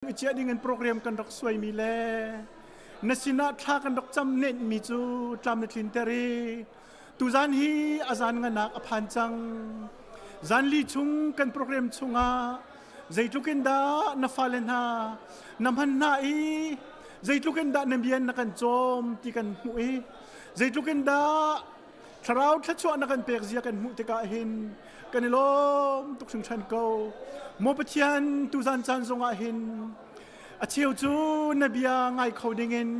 I chiah ding in program kan rak suaimi le na sinah thla kan rak cam nenhmi cu tlam na tlinter i tuzan hi a zan nganak a phan cang. Zanli chung kan program chungah zeitluk in dah na fale hna na hman hna i zeitluk in dah na bian na kan cawm ti kan hmuh i zeitluk in dah Thlarau thluachuah na kan pek zia kan hmuh tikah hin kan i lawm tuk hringhran ko. Maw Pathian, tuzan caan zongah hin a cheu cu na bia ngai kho dingin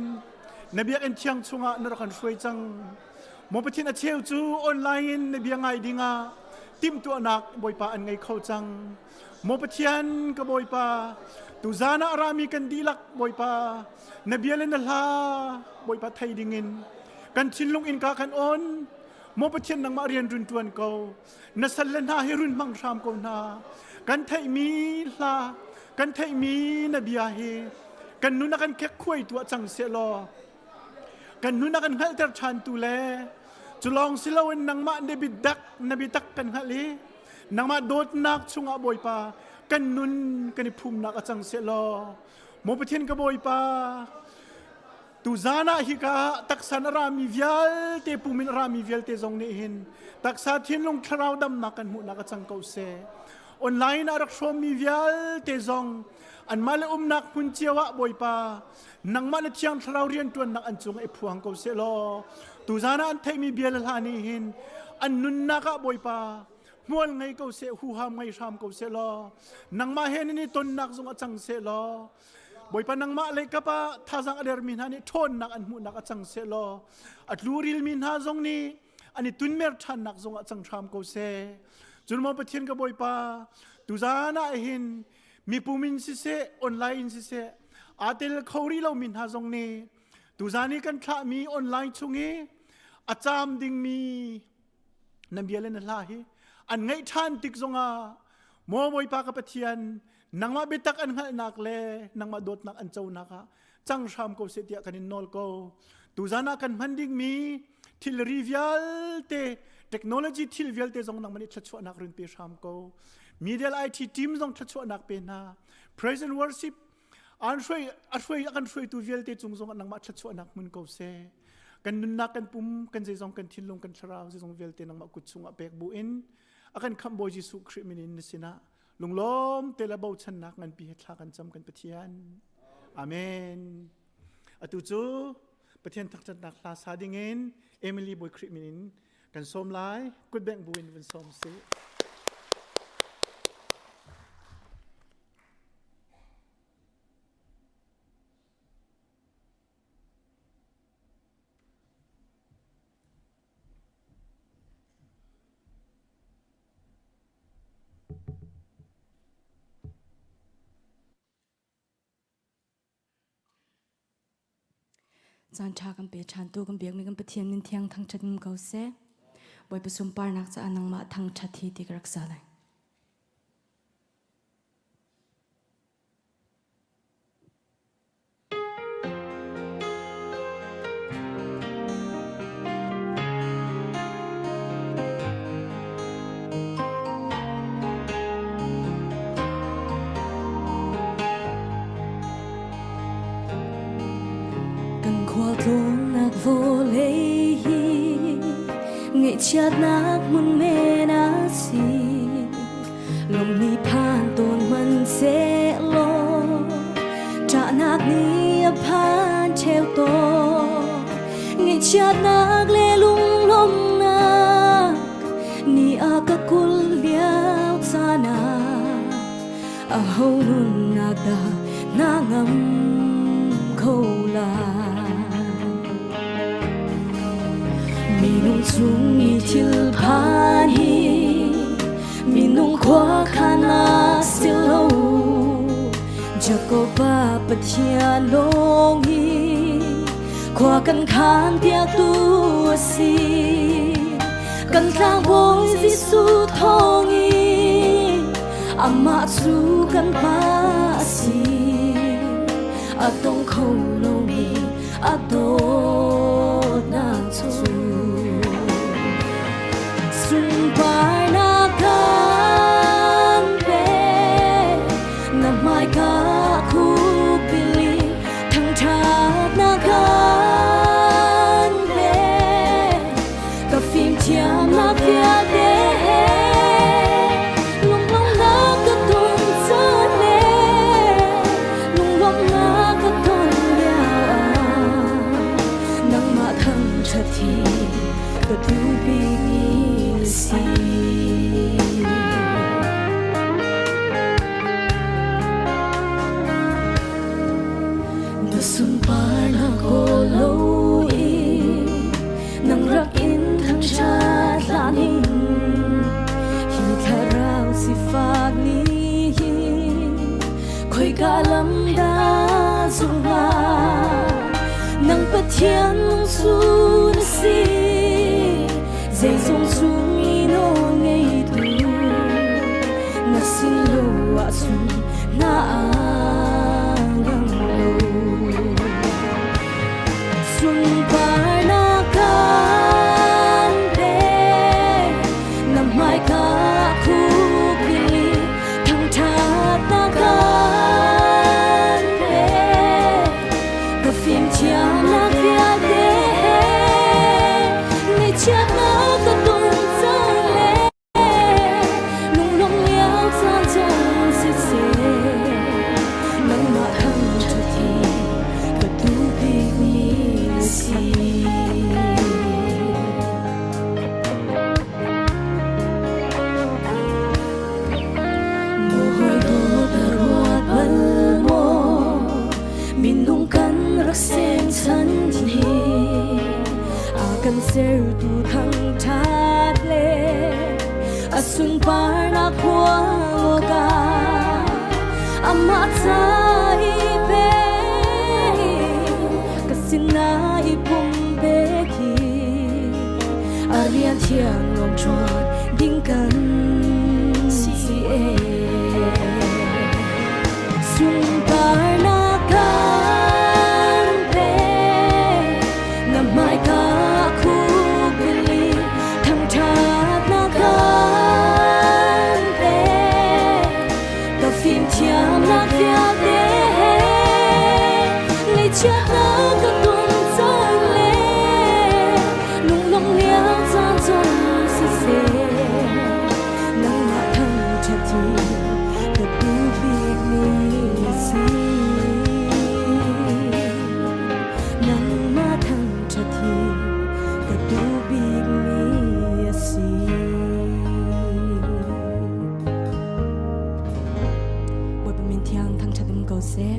na biakinn thiang chungah na rak kan hruai cang. Maw Pathian, a cheu cu online in na bia ngai dingah timhtuahnak Bawipa an ngei kho cang. Maw Pathian, ka Bawipa, tuzan ah a rami kan dihlak Bawipa, na bia le na hla Bawipa thei dingin kan thinlung innka kan on. Maw Pathian, nangmah rian run ṭuan ko. Na sal le hna hi run hmang hram ko hna. Kan theihmi hla, kan theihmi na bia hi kan nun a kan khekkhuai tuah cang seh law kan nun a kan hngalhter ṭhan tu le cu lawng si loin nangmah na biatak na biatak kan hngalh i nangmah dawtnak chungah Bawipa kan nun kan i phumnak a cang seh law maw Pathian ka Bawipa, Tuzan ah hika taksa na rami vialte, pum in rami vialte zong nih hin taksa thinlung thlarau damnak kan hmuhnak a cang ko seh. Online ah rak hrawmmi vialte zong anmah le umnak hmun cio ah Bawipa nangmah le thiang thlarau rianṭuannak an cung i phuang ko seh law tuzan ah an theihmi bia le hla nih hin an nunnak ah Bawipa hmual ngei ko seh, huham ngei hram ko seh law nangmah he nan i tonnak zong a cang seh law Bawipa, nangmah lei kap ah thazang a dermi hna nih ṭhawnnak an hmuhnak a cang seh law a tluril hna zong nih an i tunmer ṭhannak zong ah cang hram ko seh. Cun maw Pathian ka Bawipa, tuzan ah hin mipum in siseh, online in siseh, aa tel kho rih lomi hna zong nih tuzan i kan thlahmi online chung i a caam dingmi na bia le na hla hi an ngaih ṭhan tik zongah maw Bawipa ka Pathian, nangmah biatak an hngalhnak le nangmah dawtnak an conak ah cang hram ko seh tiah kan in nawl ko. Tuzan ah kan hman dingmi thilri vialte, technology thil vialte zong nangmah nih thluachuahnak run pe hram ko. Media IT team zong thluachuahnak pe hna. Praise and worship an hruai a hruai a kan hruaitu vialte cung zong nangmah thluachuahnak hmun ko seh. Kan nunnak, kan pum, kan zeizong, kan thinlung, kan thlarau, zeizong vialte nangmah kut chungah pek bu in a kan khamh Bawi Jesuh Khrih min in na sinah lunglawm te le bochannak nganpi he thla kan cam, kan Pathian. Amen. Atu cu Pathian thangṭhatnak hla sa dingin Emily Bawi Khrih min in kan sawm lai. Kutbengh bu in vun sawm sih. Caan ṭha kan pe ṭhan tu kan biakmi kan Pathian min thiang thangṭhat ngam ko seh. Bawipa sunparnak caah nangmah thangṭhat hi ti ka rak sa lai. Kan khualtlawnnak vawlei hi ngaihchiatnak hmun men a si. Lawmhni phan tawn hmanhsehlaw ṭahnak nih a phan ṭheo tawn. Ngaihchiatnak le lunglawmhnak ni a ka kul lio caan ah aho nunnak dah na ngam kho lai? Minung chung i thil phan hi minung khua khan a si lo. Jacob pa Pathian lawng hi khua kan khan piaktu a si. Kan tlangbawi Jesuh thawngin amah cu kan pa a si. A tong kho lomi a dawtnak cu sunparnak kan pek, na hmaika khu. Na sunparnak kawl lo i nang rak in thangṭhat hlah ning. Hi thlarau sifak nih hin khoika lam dah zulh hnga? Nang Pathian lungsu na si, zeizong cung i nawl ngeitu. Na sin lo ahcun na ngam lo. Sunparnak kan pek, na hmaika khukbil thangṭhatnak kan pek. Ka fimthiamnak vialte he ngaihchiatnak ka tung cang le lunglawmh lio caan zong siseh, nangmah thangṭhat hi ka duh bikmi a si. Maw hawi dawt a ruat bal maw? Minung kan rak sem chan hi a kan sertu thangṭhat le a sunparnak huang awkah amah ca i pe ka sinah i pumpek hi a rian thiang lawng ṭuan ding kan si e. Sunparnak kan pek, na hmaika khukbil i thangṭhatnak kan pek. Ka fimthiamnak vialte he ngaihchiatnak ka tung cang le lunglawmh lio caan zong siseh, nangmah thangṭhat hi ka duh bikmi si. Nangmah thangṭhat hi ka duh bikmi a si. Bawipa min thiang thangṭhat um ko seh.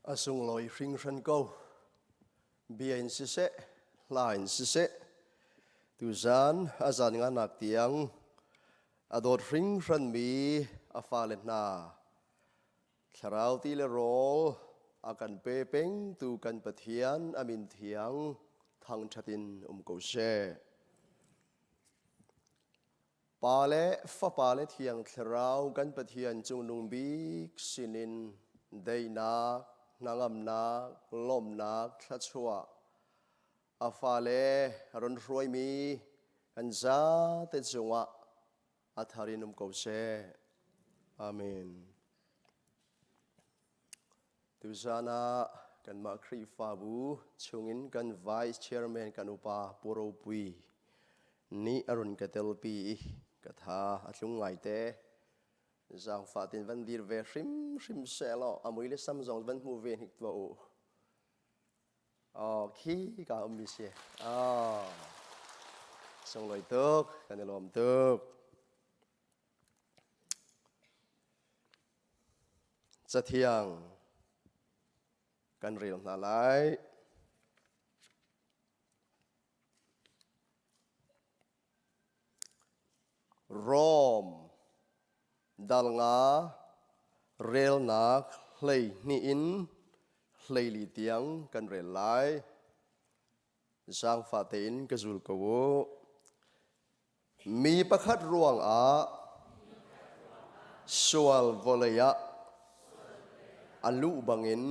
A sunglawi hringhran ko. Bia in siseh, hla in siseh, tuzan a zan nganak tiang a dawt hringhranmi a fale hna thlarau ti le rawl a kan pe pengtu kan Pathian a min thiang thangṭhat in um ko seh. Pa le Fapa le Thiang Thlarau kan Pathian cungnung bik sinin daihnak, hnangamnak, lawmhnak, thluachuah a fale ron hruaimi kan zate cungah a thar in um ko seh. Amen. Tuzan ah kanmah Khrihfabu chungin kan Vice Chairman kan upa Pu Ropui nih a run ka telpi i ka tha a tlung ngaite. Zaangfah tin van dir ve hrimhrim sehlaw a mui le sam zong van hmu ve hnik tuah u. Oh, khi ka ummi si. Oh, sunglawi tuk, kan i lawm tuk. Cathiang kan rel hna lai. Rom dal nga relnak 12 in 14 tiang kan rel lai. Zaangfah tein ka zul ko u. Mi pakhat ruangah sual vawlei ah a luh bangin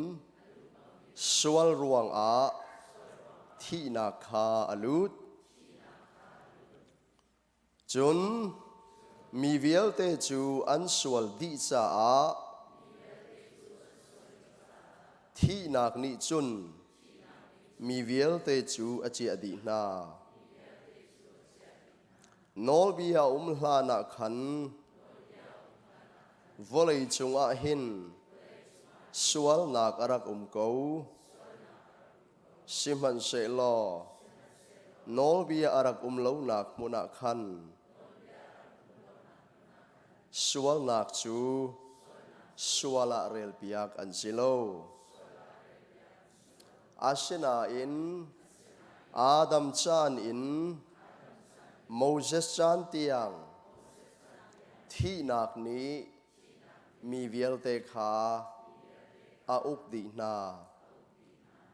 sual ruangah thihnak kha a lut. Cun mi vialte cu an sual dih caah. Thihnak nih cun mi vialte cu a ciah dih hna. Nawlbia um hlan ah khan vawlei cungah hin sualnak a rak um ko. Sihmanhsehlaw nawlbia a rak um lonak hmun ah khan sualnak cu sual ah relpiak an si lo. Asinain Adam caan in Moses caan tiang thihnak nih mi vialte kha a uk dih hna.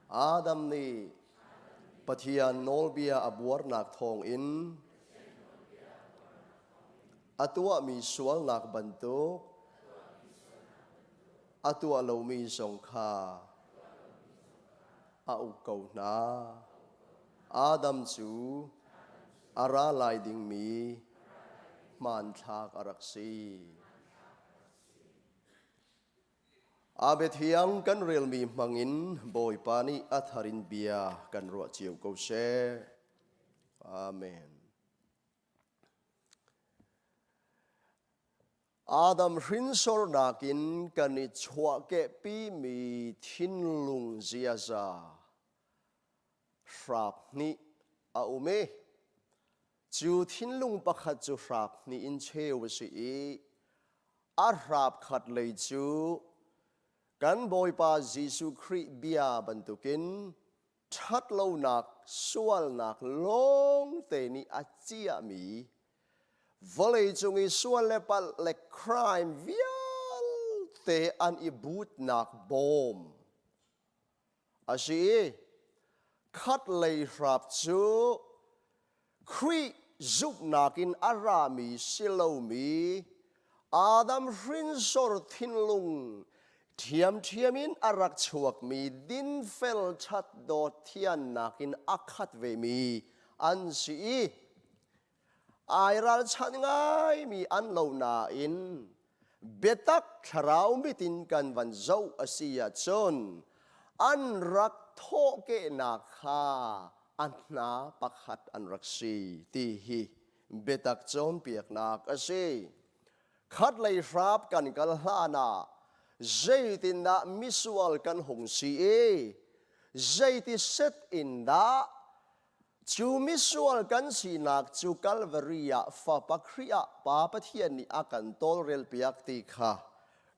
Adam nih Pathian nawlbia a buarnak thawngin a tuahmi sualnak bantuk a tuah lomi zong kha a uk ko hna. Adam cu a ra lai dingmi hmanthlak a rak si. A biathiang kan relmi hmangin Bawipa nih a thar in bia kan ruah cio ko seh. Amen. Adam hrinsornak in kan i chuahkehpimi thinlung ziaza hrap hnih a um i cu thinlung pakhat cu hrap hnih in cheu a si i a hrap khat lei cu kan Bawipa Jesuh Khrih bia bantukin ṭhatlonak sualnak lawngte nih a ciahmi vawleicung i sual le palh le crime vialte an i butnak bawm a si i khatlei hrap cu Khrih zumhnak in a rami si lomi Adam hrinsor thinlung ṭhiamṭhiam in a rak chuakmi dinfel ṭhat dawt thiannak in a khat vemi an si i ai ralchanh ngaimi an lo nain biatak thlarau mit in kan van zoh a si ahcun an rak thawhkehnak kha a hna pakhat an rak si ti hi biatak cawnpiaknak a si. Khatlei hrap kan kal hlan ah zeitindah misual kan hung si i zeiti set in dah Cu misual kan sinak cu Kalvari ah Fapa Khrih ah Pa Pathian nih a kan tawlrelpiak ti kha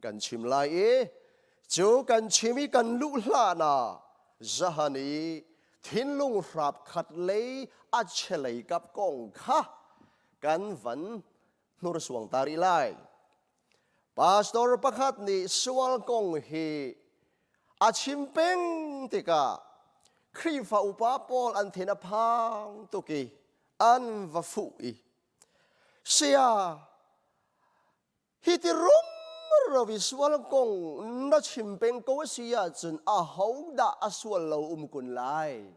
kan chim lai i cu kan chim i kan luh hlan ah zahan i thinlung hrap khat lei a chelei kap kong kha kan van hnursuang ta rih lai. Pastor pakhat nih sual kong hi a chim peng tikah Khrihfa upa pawl an thin a phang tuk i an va fuh i saya hi ti rumro i sual kong na chim peng ko a si ahcun ahodah a sual lo um kun lai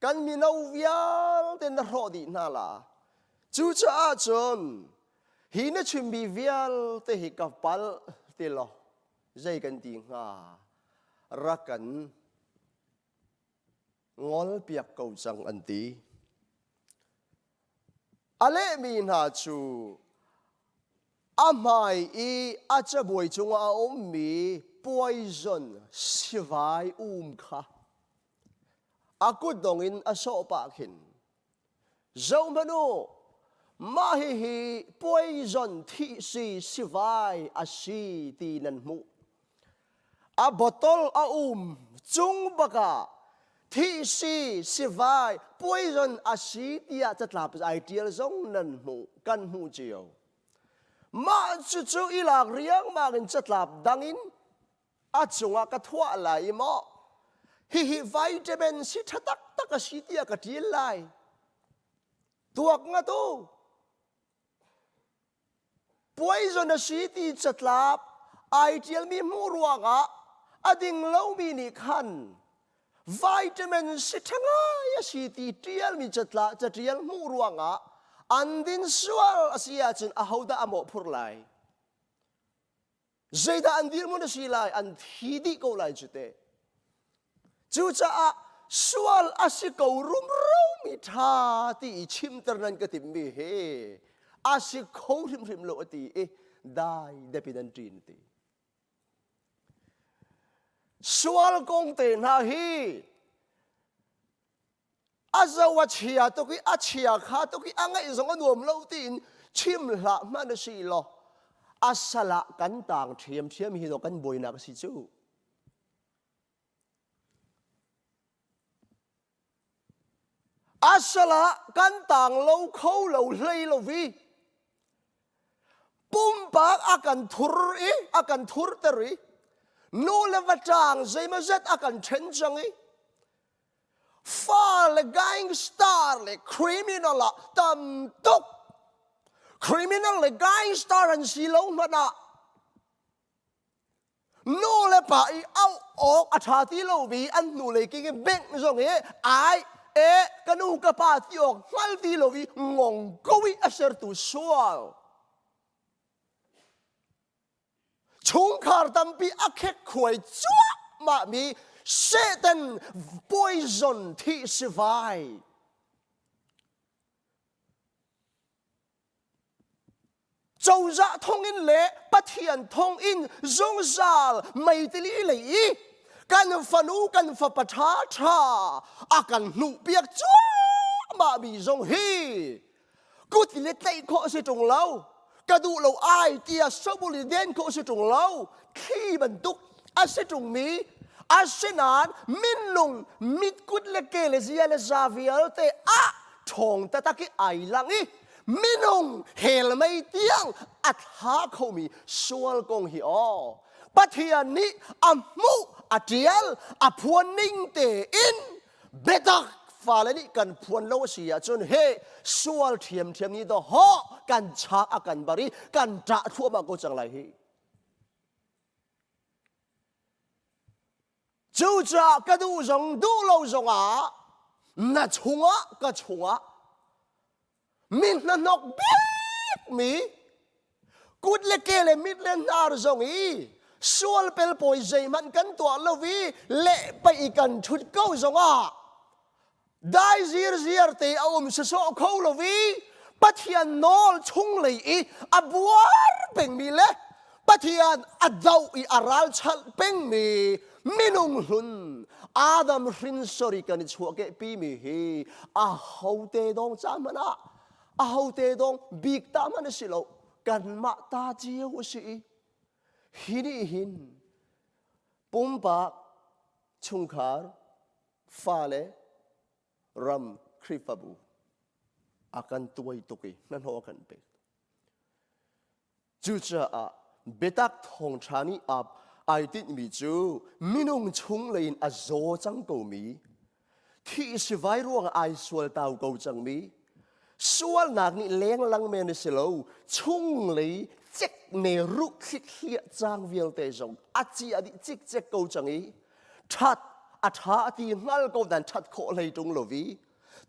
kan mino vialte na hrawh dih hna la cucaah cun hi na chimmi vialte hi ka palh ti law zei kan ti hnga rak kan ngolpiak ko cang an ti a lehmi hna cu a hmai i a cabuai cungah a ummi poison sivai um kha a kutdong in a sawh pah khin Zohhmanh u, mah hihi poison thihsi sivai a si ti nan hmuh. A bottle a um cung bakah thihsi sivai poison a si tiah catlap ai ṭial zong nan hmuh, kan hmuh cio. Mah cucu i lak riangmang in catlap dang in a cungah ka thuah lai i maw hihi vitamin si ṭha taktak a si tiah ka ṭil lai tuak nga tu poison a si ti catlap ai ṭialmi hmuh ruangah a ding lomi nih khan vitamin si ṭha ngai a si ti ṭialmi catla caṭial hmuh ruangah an din sual a si ahcun ahodah a mawhphurh lai Zeidah an dirhmun a si lai? An thi dih ko lai cu teh. Cucaah sual a si ko rumro mi ṭha ti i chimter nan ka timmi hi a si kho hrimhrim lo a ti i dai dep in an ṭin ti. Sual kong te hna hi a zo a chia tuk i a chia kha tuk i a ngaih zong a nuam lo tiin chim hlah hmanh a si law a sal ah kan tang ṭhiamṭhiam hi dawh kan buainak a si cu. A sal ah kan tang lo kho lo hlei lo vi pumpak a kan thur i a kan thurter i nu le va ṭang zeimawzet a kan ṭhen cang i fa le gangster le criminal ah tam tuk criminal le gangster an si lo hmanh ah nu le pa i auh awk a ṭha ti lomi an hnulei king i bengh zong hi ai e ka nu ka pa ti awk hngal ti lo i ngong ko i a sertu sual chungkhar tampi a khekkhuai cuahmah mi Satan poison thih sivai Cozah thongin le Pathian thongin zungzal meitili lei i kan fanu kan fapa ṭha ṭha a kan hnuhpiak cuahmah mi zong hi kut le tlaih khawh a si ṭung lo ka duh lo ai tiah sobul i den khawh a si ṭung lo thli bantuk a si ṭungmi asinain minung mitkut le ke le zia le za vialte ah ṭhawng taktak i ai lang i minung hell mei tiang a thla khomi sual kong hi aw Pathian nih a hmuh a ṭial a phuan ning tein biatak fale nih kan phuan lo a si ahcun he sual ṭhiamṭhiam nih dawhawh kan chak a kan bar i kan ṭah thluahmah ko cang lai hi Cucaah ka duh zong duh lo zongah na chungah ka chungah mi hnahnok bikmi kut le ke le mit le hnar zong i sual pelpawi zeihmanh kan tuah lo i leh paih i kan ṭhut ko zongah Dai zirziar te a um sawsawh kho lo i Pathian nawl chunglei i a buar pengmi le Pathian a doh i a ralchanh pengmi minung hlun Adam hrinsor i kan i chuahkehpimi hi a hote dong ca hmanh ah a hote dong bik ta hmanh a si lo kanmah ta cio a si i hi nih hin pumpak chungkhar fale ram Khrihfabu a kan tuai tuk i hnahnawh a kan pek. Cucaah biatak thawngṭha nih ap ai tinhmi cu minung chunglei in a zaw cang komi, thih sivai ruangah ai sual tau ko cangmi, sualnak nih lenglang men a si lo, chunglei cek ne ruh thlik hliah cang vialte zong a cia dih cikcek ko cang i ṭhat a ṭha ti hngal ko nan ṭhat khawh hlei ṭung lo vi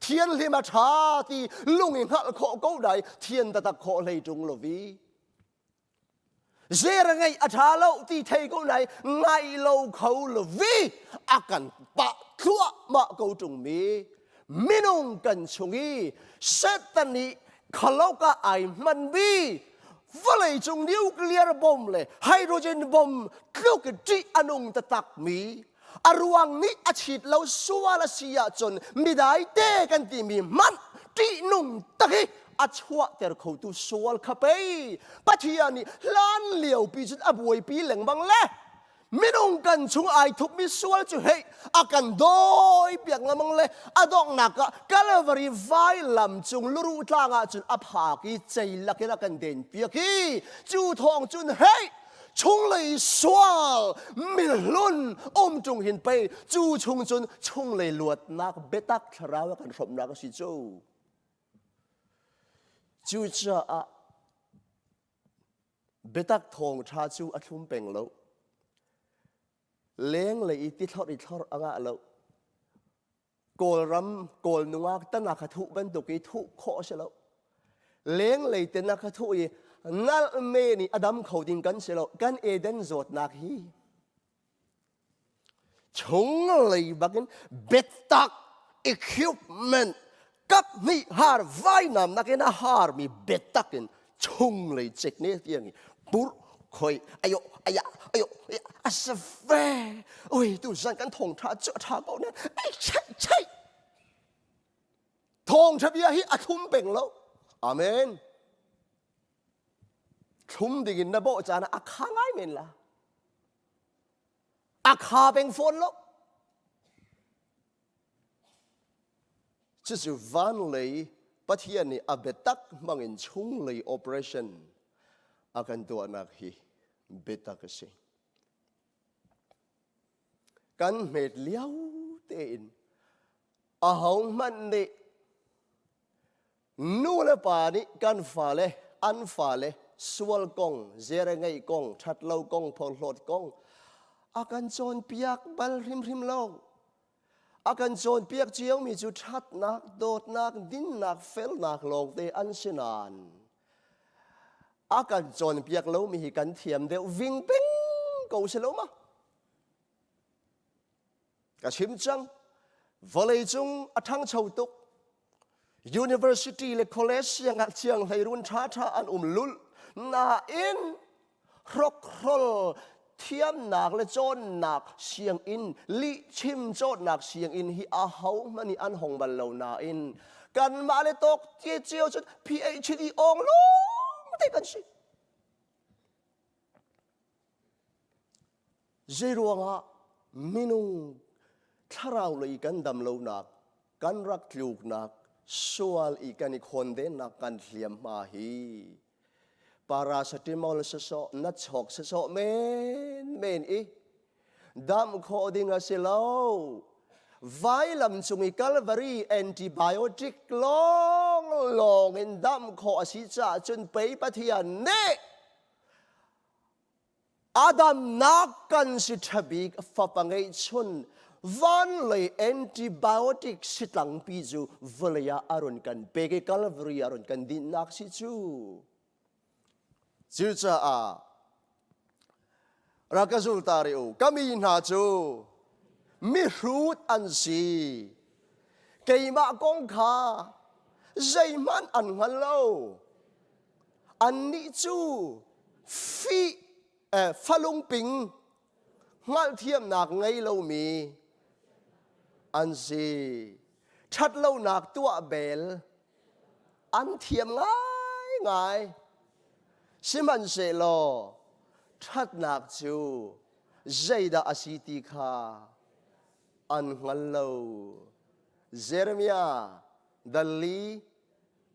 thianhlim a ṭha ti lung i hngalh khawh ko dai thian taktak khawh hlei ṭung lo vi zera ngeih a ṭha lo ti thei ko nai ngai lo kho lo vi a kan pah thluahmah ko ṭung mi minung kan chung i Satan nih khaloka ai hman mi vawleicung nuclear bomb le hydrogen bomb tluk i ṭih a nung taktakmi a ruang nih a chit lo sual a si ahcun midai te kan timi hmanh ṭihnung tak hi a chuahter khotu sual kha pei Pathian nih hlan liopi cun a buaipi lengmang le minung kan chung ai thupmi sual cu hei a kan dawi piak lengmang le a donghnak ah Calvary vailam cung luruh tlang ah cun a phak i ceilak in a kan den piak i cu thawng cun hei chunglei sual mihlun um ṭung hin pei cu chung cun chunglei luatnak biatak thlarau a kan hrawmnak a si cu cucaah Biatak thawngṭha cu a thlum peng lo. Lenglei i tithlorh i thlorh a ngah lo. Kawlram Kawl nungak tan a kha thuh bantuk i thuh khawh a si lo. Lenglei ten a kha thuh i nalh men i a dam kho ding kan si lo. Kan Eden zawtnak hi. Chunglei bakin biatak equipment kap hnih har vainam nakin a harmi biatak in chunglei cek ne tiang i purh khoi ayo aya ayo a se ve oi tu zan kan thong tha chu tha ko ne ai chai chai thong tha bia hi a thlum peng lo amen thlum ding in na bo caan a kha ngai men la a kha peng fawn lo cucu van lei Pathian nih a biatak hmangin chunglei operation a kan tuahnak hi biatak a si kan hmet lio tein ahohmanh nih Nu le pa nih kan fale, an fale sual kong, zere ngeih kong, ṭhatlo kong, phorhlawt kong a kan cawnpiak bal hrimhrim lo. A kan cawnpiak ciomi cu ṭhatnak, dawtnak, dinnak, felnak lawngte an si nain a kan cawnpiak lomi hi kan thiam deuh ving peng ko si lo ma? Ka chim cang, vawleicung a ṭhangcho tuk. University le college siangah sianghleirun ṭhaṭha an um lulh. Nain hrokhrol thiamnak le cawnnak sianginn, lihchim cawnnak sianginn hi ahohmanh nih an hong bal lo nain kanmah le tawk cio cun PhD awng lawng te kan si. Zeiruangah minung thlarau lei kan dam lonak, kan rak tluknak, sual i kan i khawndennak kan hliamhma hi paracetamol sawsawh na chawk sawsawh menmen i dam khawh ding a si lo. Vailam cung i Calvary antibiotic lawng lawng in dam khawh a si caah cun pei Pathian nih Adam nak kan si ṭha bik fapa ngeihchun vanlei antibiotic sitlangpi cu vawlei ah a run kan pek i Calvary a run kan dinhnak si cu. Cucaah rak ka zul ta rih u ka mi hna cu mihrut an si keimah kong kha zeihmanh an hngal lo Annih cu fih eh, falungping hngalhthiamnak ngei lomi an si. Ṭhatlonak tuah bel an thiam ngaingai. Sihmanhsehlaw ṭhatnak cu zeidah a si ti kha an hngal lo. Jeremiah dal li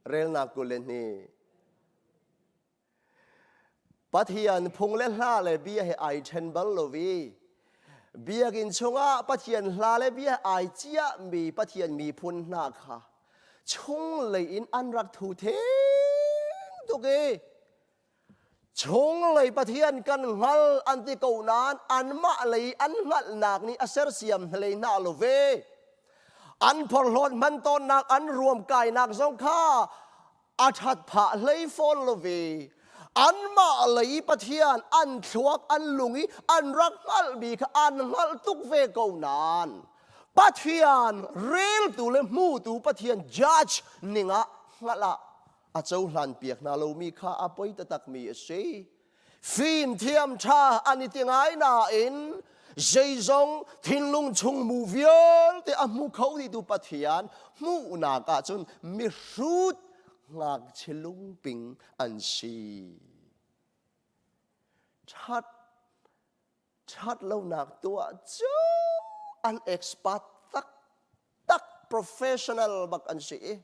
relnak 22 Pathian phung le hla le bia he ai ṭhen bal lo i biakinn chungah Pathian hla le bia ai ciahmi Pathian miphun hna kha chunglei in an rak thu theng tuk i Chunglei Pathian kan hngal an ti ko nain anmah lei an hngalhnak nih a sersiam hlei hna lo ve. An phorhlawt hman tawnnak an ruamkainak zong kha a ṭhat phah hlei fawn lo ve. Anmah lei Pathian an thluak an lung i an rak hngalhmi kha an hngalh tuk ve ko nain Pathian reltu le hmutu Pathian judge ningah hngalh ah a cohlan piak hna lomi kha a poi taktakmi a si. Fimthiam ṭha an i ti ngai nain zeizong thinlung chung mu vialte a hmu kho dihtu Pathian hmuhnak ahcun mihrut ngakchia lungping an si. Ṭhat ṭhatlonak tuah cu an expert taktak professional bak an si i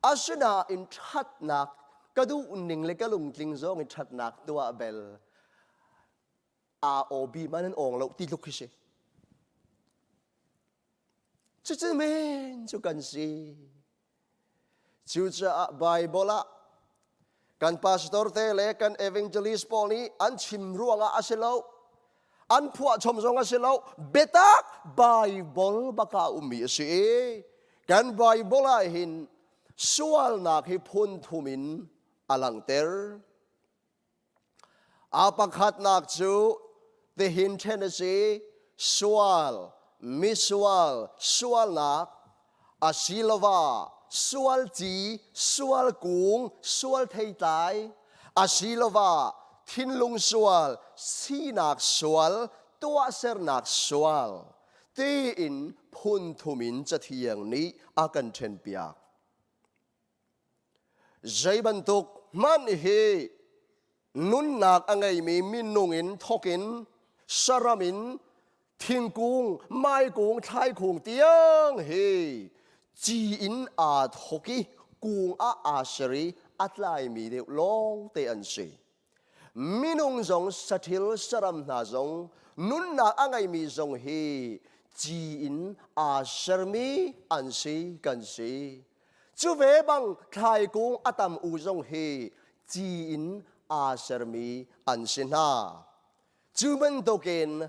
asinain ṭhatnak ka duh ning le ka lungtling zong in ṭhatnak tuah bel AOB man an awng lo ti tluk khi si. Cucu men cu kan si. Cucaah Baibal ah kan pastor te le kan evangelist pawl nih an chim ruangah a si lo, an phuahchom zong a si lo, biatak Baibal bak ah ummi a si i kan Baibal ah hin sualnak hi phun thum in a langhter. A pakhatnak cu tihin ṭhen a si. Sual, misual, sualnak, asiloah sual ci, sual kung, sual theitlai, asiloah thinlung sual, sinak sual, tuahsernak sual, tiin phun thum in Cathiang nih a kan ṭhenpiak. Zei bantuk hmanh hi nunnak a ngeimi minung in thawk in saram in thingkung, maikung, thlaikung tiang hi ci in aa thawk i kung ah aa ser i a tlaimi deuh lawng te an si. Minung zong sathil saram hna zong nunnak a ngeimi zong hi ci in aa sermi an si kan si. Cu ve bang thlaikung a tam u zong hi ci in aa sermi an si hna. Cu bantukin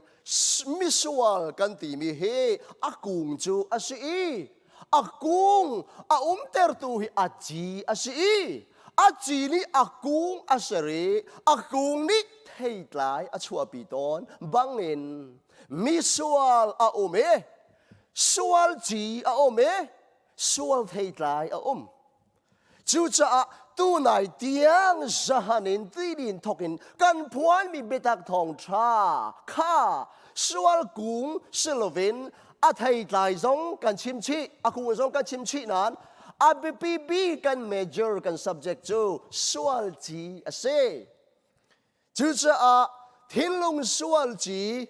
misual kan timi hi a kung cu a si i a kung a umtertu hi a ci a si i a ci nih a kung a ser i a kung nih theitlai a chuahpi tawn bangin misual a um i sual ci a um i sual theitlai a um. Cucaah tunai tiang zahan in tidin thokin kan phuanmi biatak thawngṭha kha sual kung si loin a theitlai zong kan chim chih, a kung zong kan chim chih nain a biapi bik kan major kan subject cu sual ci a si. Cucaah thinlung sual ci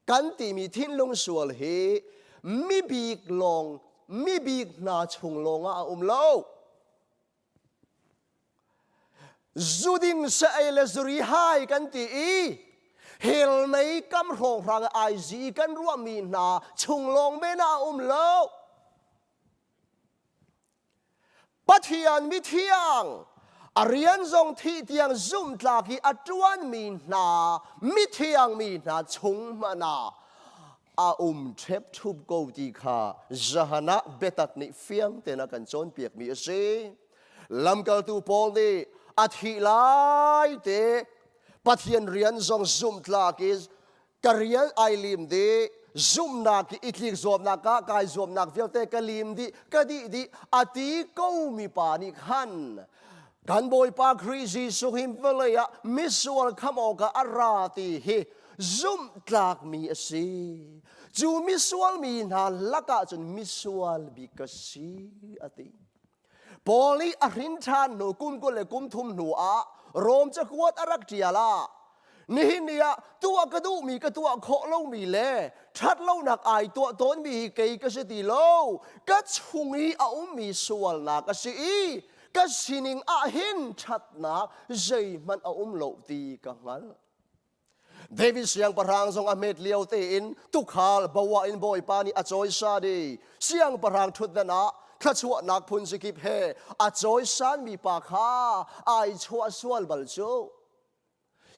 Kan timi thinlung sual hi mibik lawng mibik hna chung lawngah a um lo. Zuding sa ei le zuri hai kan ti i hell mei kam hrawnghrang ai zi kan ruahmi hna chung lawng men ah a um lo. Pathian mithiang a rian zong thih tiang zumhtlak i a ṭuanmi hna mithiang mi hna chung hmanh ah a um ṭhepṭhup ko ti kha zahan ah biatak nih fiang tein a kan cawnpiakmi a si. Lamkaltu Paul nih a thih lai te Pathian rian zong zumhtlak i ka rian ai lim dih zumhnak i tlik zuamnak ah kai zuamnak vialte ka lim dih ka dih dih a ti ko mi pa nih khan kan Bawipa Khrih Jesuh hi vawlei ah misual khamh awkah a ra ti hi zumhtlak mi a si cu misual mi hna lakah cun misual bik ka si a ti Paul nih a hrin ṭhan hnu kum 20 le kum thum hnu ah Rom cakuat a rak ṭial ah nihin ni ah tuah ka duhmi ka tuah khawh lomi le ṭhatlonak ai tuah tawnmi hi kei ka si ti lo ka chung i a ummi sualnak a si i ka sining ah hin ṭhatnak zeihmanh a um lo ti ka hngalh. David siangpahrang zong a hmet lio tein tukhal boah in Bawipa nih a cawisan i siangpahrang ṭhutdan ah thluachuahnak phun zikip he a cawisanmi pa kha ai chuah sual bal cu.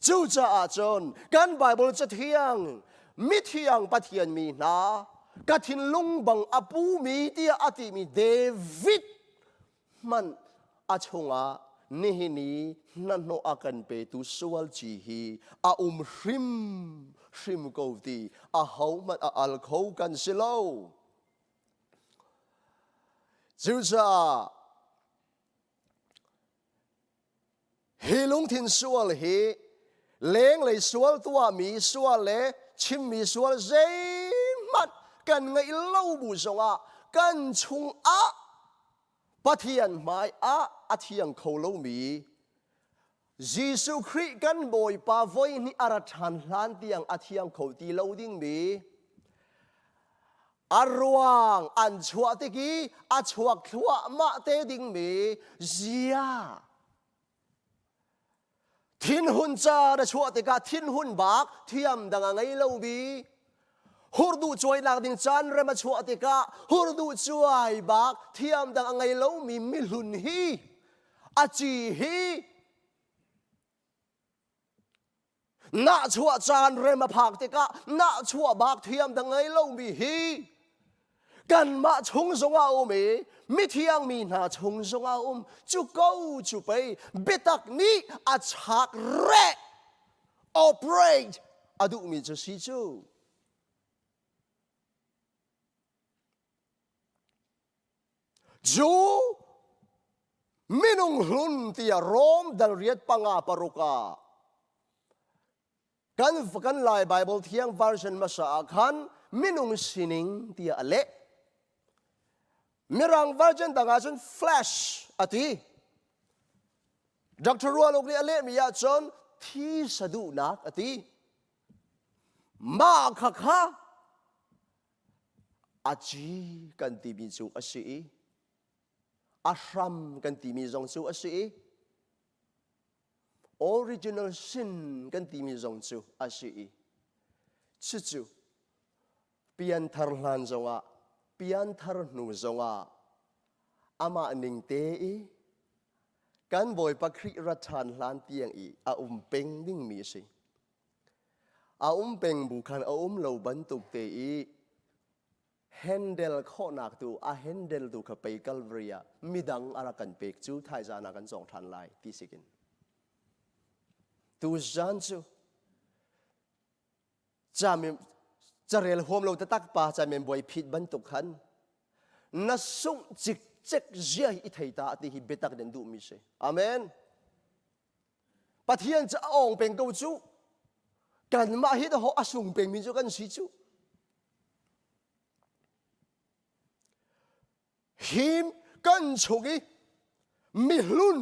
Cucaah cun kan Baibal Cathiang mithiang Pathian mi hna ka thinlung bang a pumi tiah a timi David hmanh a chungah nihin i hnahnawh a kan petu sual ci hi a um hrim hrim ko ti ahohmanh a al kho kan si lo. Cucaah hi lungthin sual hi lenglei sual tuahmi sual le chimmi sual zeihmanh kan ngeih lo bu zongah kan chungah Pathian hmai ah a thiang kho lomi Jesuh Khrih kan Bawipa voi hnih a ra ṭhan hlan tiang a thiang kho ti lo dingmi a ruang an chuah tik i a chuak thluahmah te dingmi zia Thinhun ca na chuah tikah thinhun bak thiam dang a ngei lomi hurduh cuainak ding caan rem a chuah tikah hurduh cuai bak thiam dang a ngei lomi mihlun hi a ci hi nahchuah caan rem a phak tikah nahchuah bak thiam dang ngei lomi hi kanmah chung zongah a um i mithiang mi hna chung zongah a um cu ko cu pei biatak nih a chak reh operate a duhmi cu si cu. Cu minung hlun tiah Rom dal riat panga paruk ah kan kan Lai Bible thiang version hmasa ah khan minung sining tiah a leh. Mirang version dang ah cun flesh a ti. Dr. Rualuk nih a lehmi ah cun thi saduhnak a ti. Mah kha kha a ci kan timi cu a si i a hram kan timi zong cu a si i original sin kan timi zong cu a si i cucu pianthar hlan zongah pianthar hnu zongah amah ning te i kan Bawipa Khrih rat ṭhan hlan tiang i a um peng dingmi a si. A um peng bu khan a um lo bantuk te i handle khawhnak tu a handle tu kha pei Calvary ah midang a rak kan pek cu thaizan ah kan cawng ṭhan lai ti sikin. Tu zan cu Camim carel huam lo taktak pa camen buai phit bantuk khan na sungh cikcek zia hi i thei ta ti hi biatak den duhmi si. Amen. Pathian cu a ong peng ko cu. Kanmah hi daho a sung pengmi cu kan si cu. Him kan chung i mihlun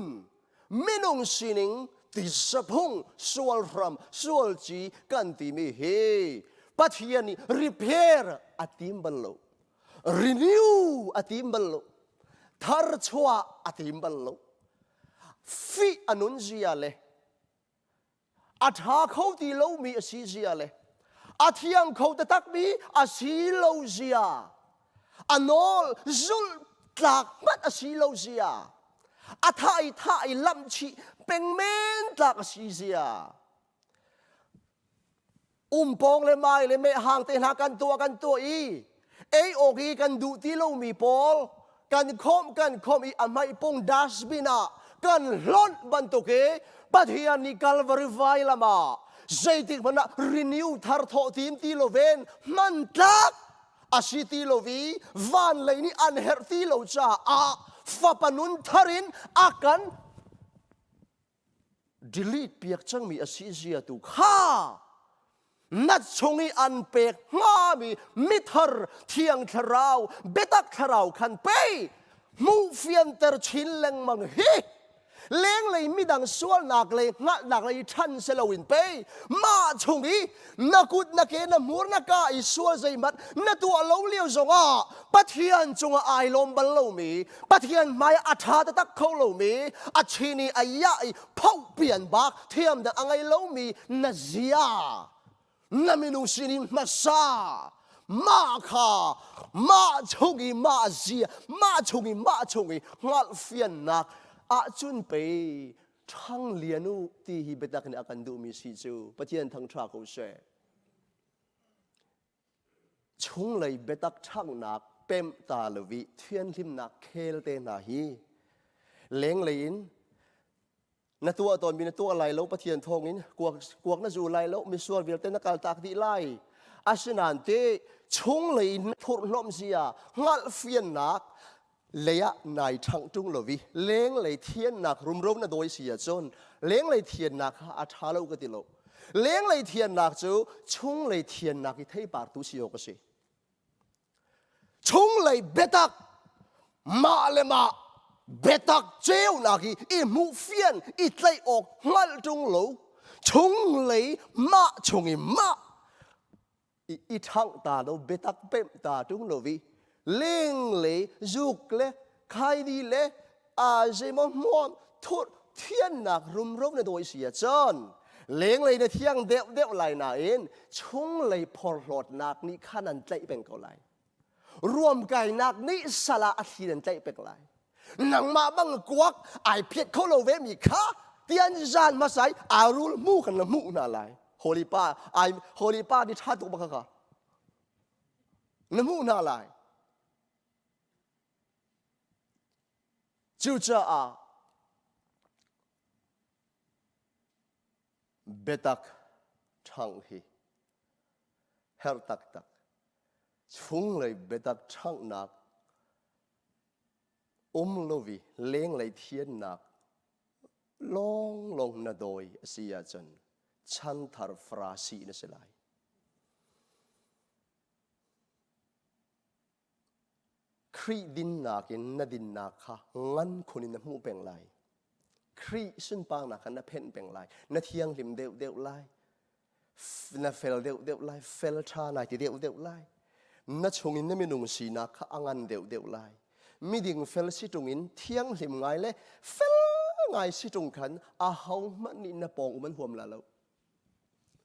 minung sining tisaphung sualhram sualci kan timi hi Pathian nih repair a tim bal lo renew a tim bal lo tharchuah a tim bal lo fih a nun zia le a ṭha kho ti lomi a si zia le a thiang kho taktakmi a si lo zia a nawl zulh tlak hmanh a si lo zia a thah i thah i lamh chih pengmen tlak a si zia umpawng le mai le mehhang te hna kan tuah kan tuah i ei awk i kan duh ti lomi pawl kan khawmh kan khawmh i a hmaipung dustbin ah kan hlonh bantuk i Pathian nih Calvary vailam ah zeitik hmanh ah renew thar thawh tim ti loin hman tlak a si ti lo i van lei nih an herh ti lo caah fapa nun thar in a kan delete piak cangmi a si zia tu kha na chung i an pek hngami mithar thiang thlarau biatak thlarau khan pei hmuh fianter chin lengmang hi lenglei midang sualnak lei hngalhnak lei ṭhan si loin pei mah chung i na kut na ke na hmur na ka i sual zeihmanh na tuah lo lio zongah Pathian cungah ai lawm bal lomi Pathian hmai a ṭha taktak kho lomi a chin i a iah i phoh pian bak thiam dang a ngei lomi na zia na minung sining hmasa mah kha mah chung i mah zia mah chung i mah chung i hngalhfiannak ahcun pei ṭhang lian u ti hi biatak nih a kan duhmi si cu Pathian thangṭha ko seh. Chunglei biatak ṭhanghnak pemh ta lo i thianhlimnak khel te hna hi lenglei in na tuah tawnmi na tuah lai lo Pathian thawngin kuak, kuak na zu lai lo misual vialte na kaltak dih lai asinain te chunglei in thurhhnawmh zia hngalhfiannak lei ah nai ṭhangh ṭung lo i lenglei thiannak rumro na dawi si ahcun lenglei thiannak kha a ṭha lo ka ti lo. Lenglei thiannak cu chunglei thiannak i theipar tu si awk a si. Chunglei biatak mah le mah biatak ceunak i i hmuh fian i tlaih awk hngalh ṭung lo chunglei mah chung i mah i i ṭhangh ta lo biatak pemh ta ṭung lo i lenglei zuk le khaini le a zeimaw hmuam thur thiannak rumro na dawi si ahcun lenglei na thiang deuh deuh lai nain chunglei phorhlawtnak nih khan an tlaih peng ko lai ruamkainak nih sal ah a thli nan tlaih pek lai nangmah bang kuak ai phiat kho lo ve mi kha tian zan hmasa i aa rul hmu kan la hmuh hna lai holy pa ai holy pa ni tha tuk bak kha na hmuh hna lai cucaah biatak ṭhangh hi herh taktak chunglei biatak ṭhanghnak. Um lovi lenglei thiannak lawnglawng na dawi a si ahcun chanthar farasi na si lai. Khrih dinnak in na dinnak kha ngan khun in na hmuh peng lai. Khrih sunparnak kha na phenh peng lai. Na thianghlim deuhdeuh lai. Na fel deuhdeuh lai. Fel ṭha nai ti deuhdeuh lai. Na chungin na minung sinak kha a ngan deuhdeuh lai. Miding fel si ṭung in thianghlim ngai le fel ngai si ṭung khan ahohmanh nih na pawng um an huam la lo.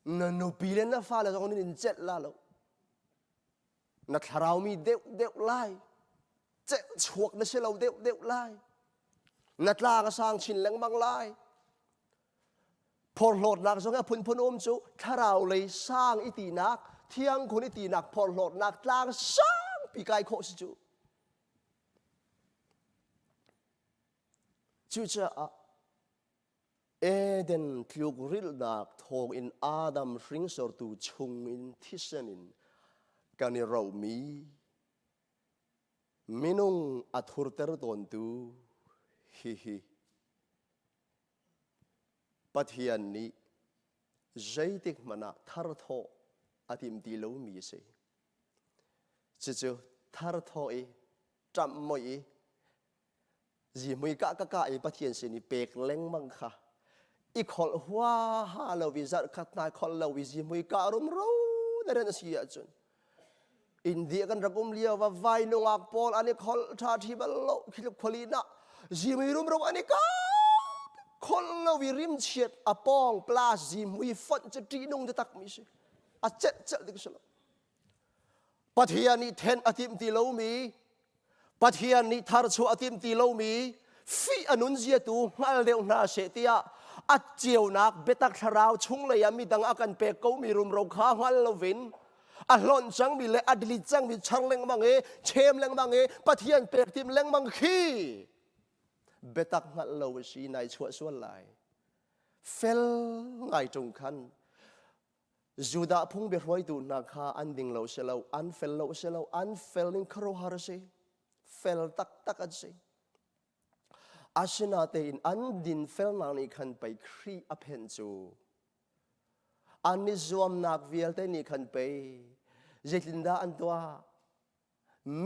Na nupi le na fale zong nih in celh la lo. Na thlarau mi deuh deuh lai. Celh chuak na si lo deuh deuh lai. Na tlang a sang chin lengmang lai. Phorhlawtnak zong a phunphun um cu thlarau lei sang i tinak, thiang khun i tinak phorhlawtnak tlang sangpi kai khawh si cu. Cucaah Eden tlukrilhnak thawngin Adam hringsortu chungin thisen in kan i rohmi minung a thurter tawntu hihi Pathian nih zeitik hmanh ah tharthawh a tim ti lomi a si. Cucu tharthawh i ṭamh moih i zihmui kah ka kah i Pathian sin i pek lengmang kha i kholh huaha lo i zarh khat hna kholh lo i zihmui kah rumro na ren a si ahcun India kan rak um lio va vai nungak pawl an i kholh ṭha ṭhi bal lo khi khuali na zihmui rumro an i kap kholh lo i rimchiat a pawng plus zihmui fonh cu ṭihnung taktak mi si a celh celh ding si lo Pathian nih then a timh ti lomi, Pathian nih tharchuah a timh ti lomi, fih a nun zia tu hngal deuh hna seh tiah a ceunak biatak thlarau chunglei ah midang a kan pek komi rumro kha hngal loin a hlonh cangmi le a delete cangmi char lengmang i chem lengmang i Pathian pek tim lengmang khi biatak hngalh lo a si nai chuah sual lai fel ngai ṭung khan Judah phung biahruaitu hna kha an ding lo si lo, an fel lo si lo, an fel ning khuaruahhar a si. Fel taktak an si. Asinatein an dinfelnak nih khan pei Khrih a phenh cu. An i zuamnak vialte nih khan pei zeitindah an tuah?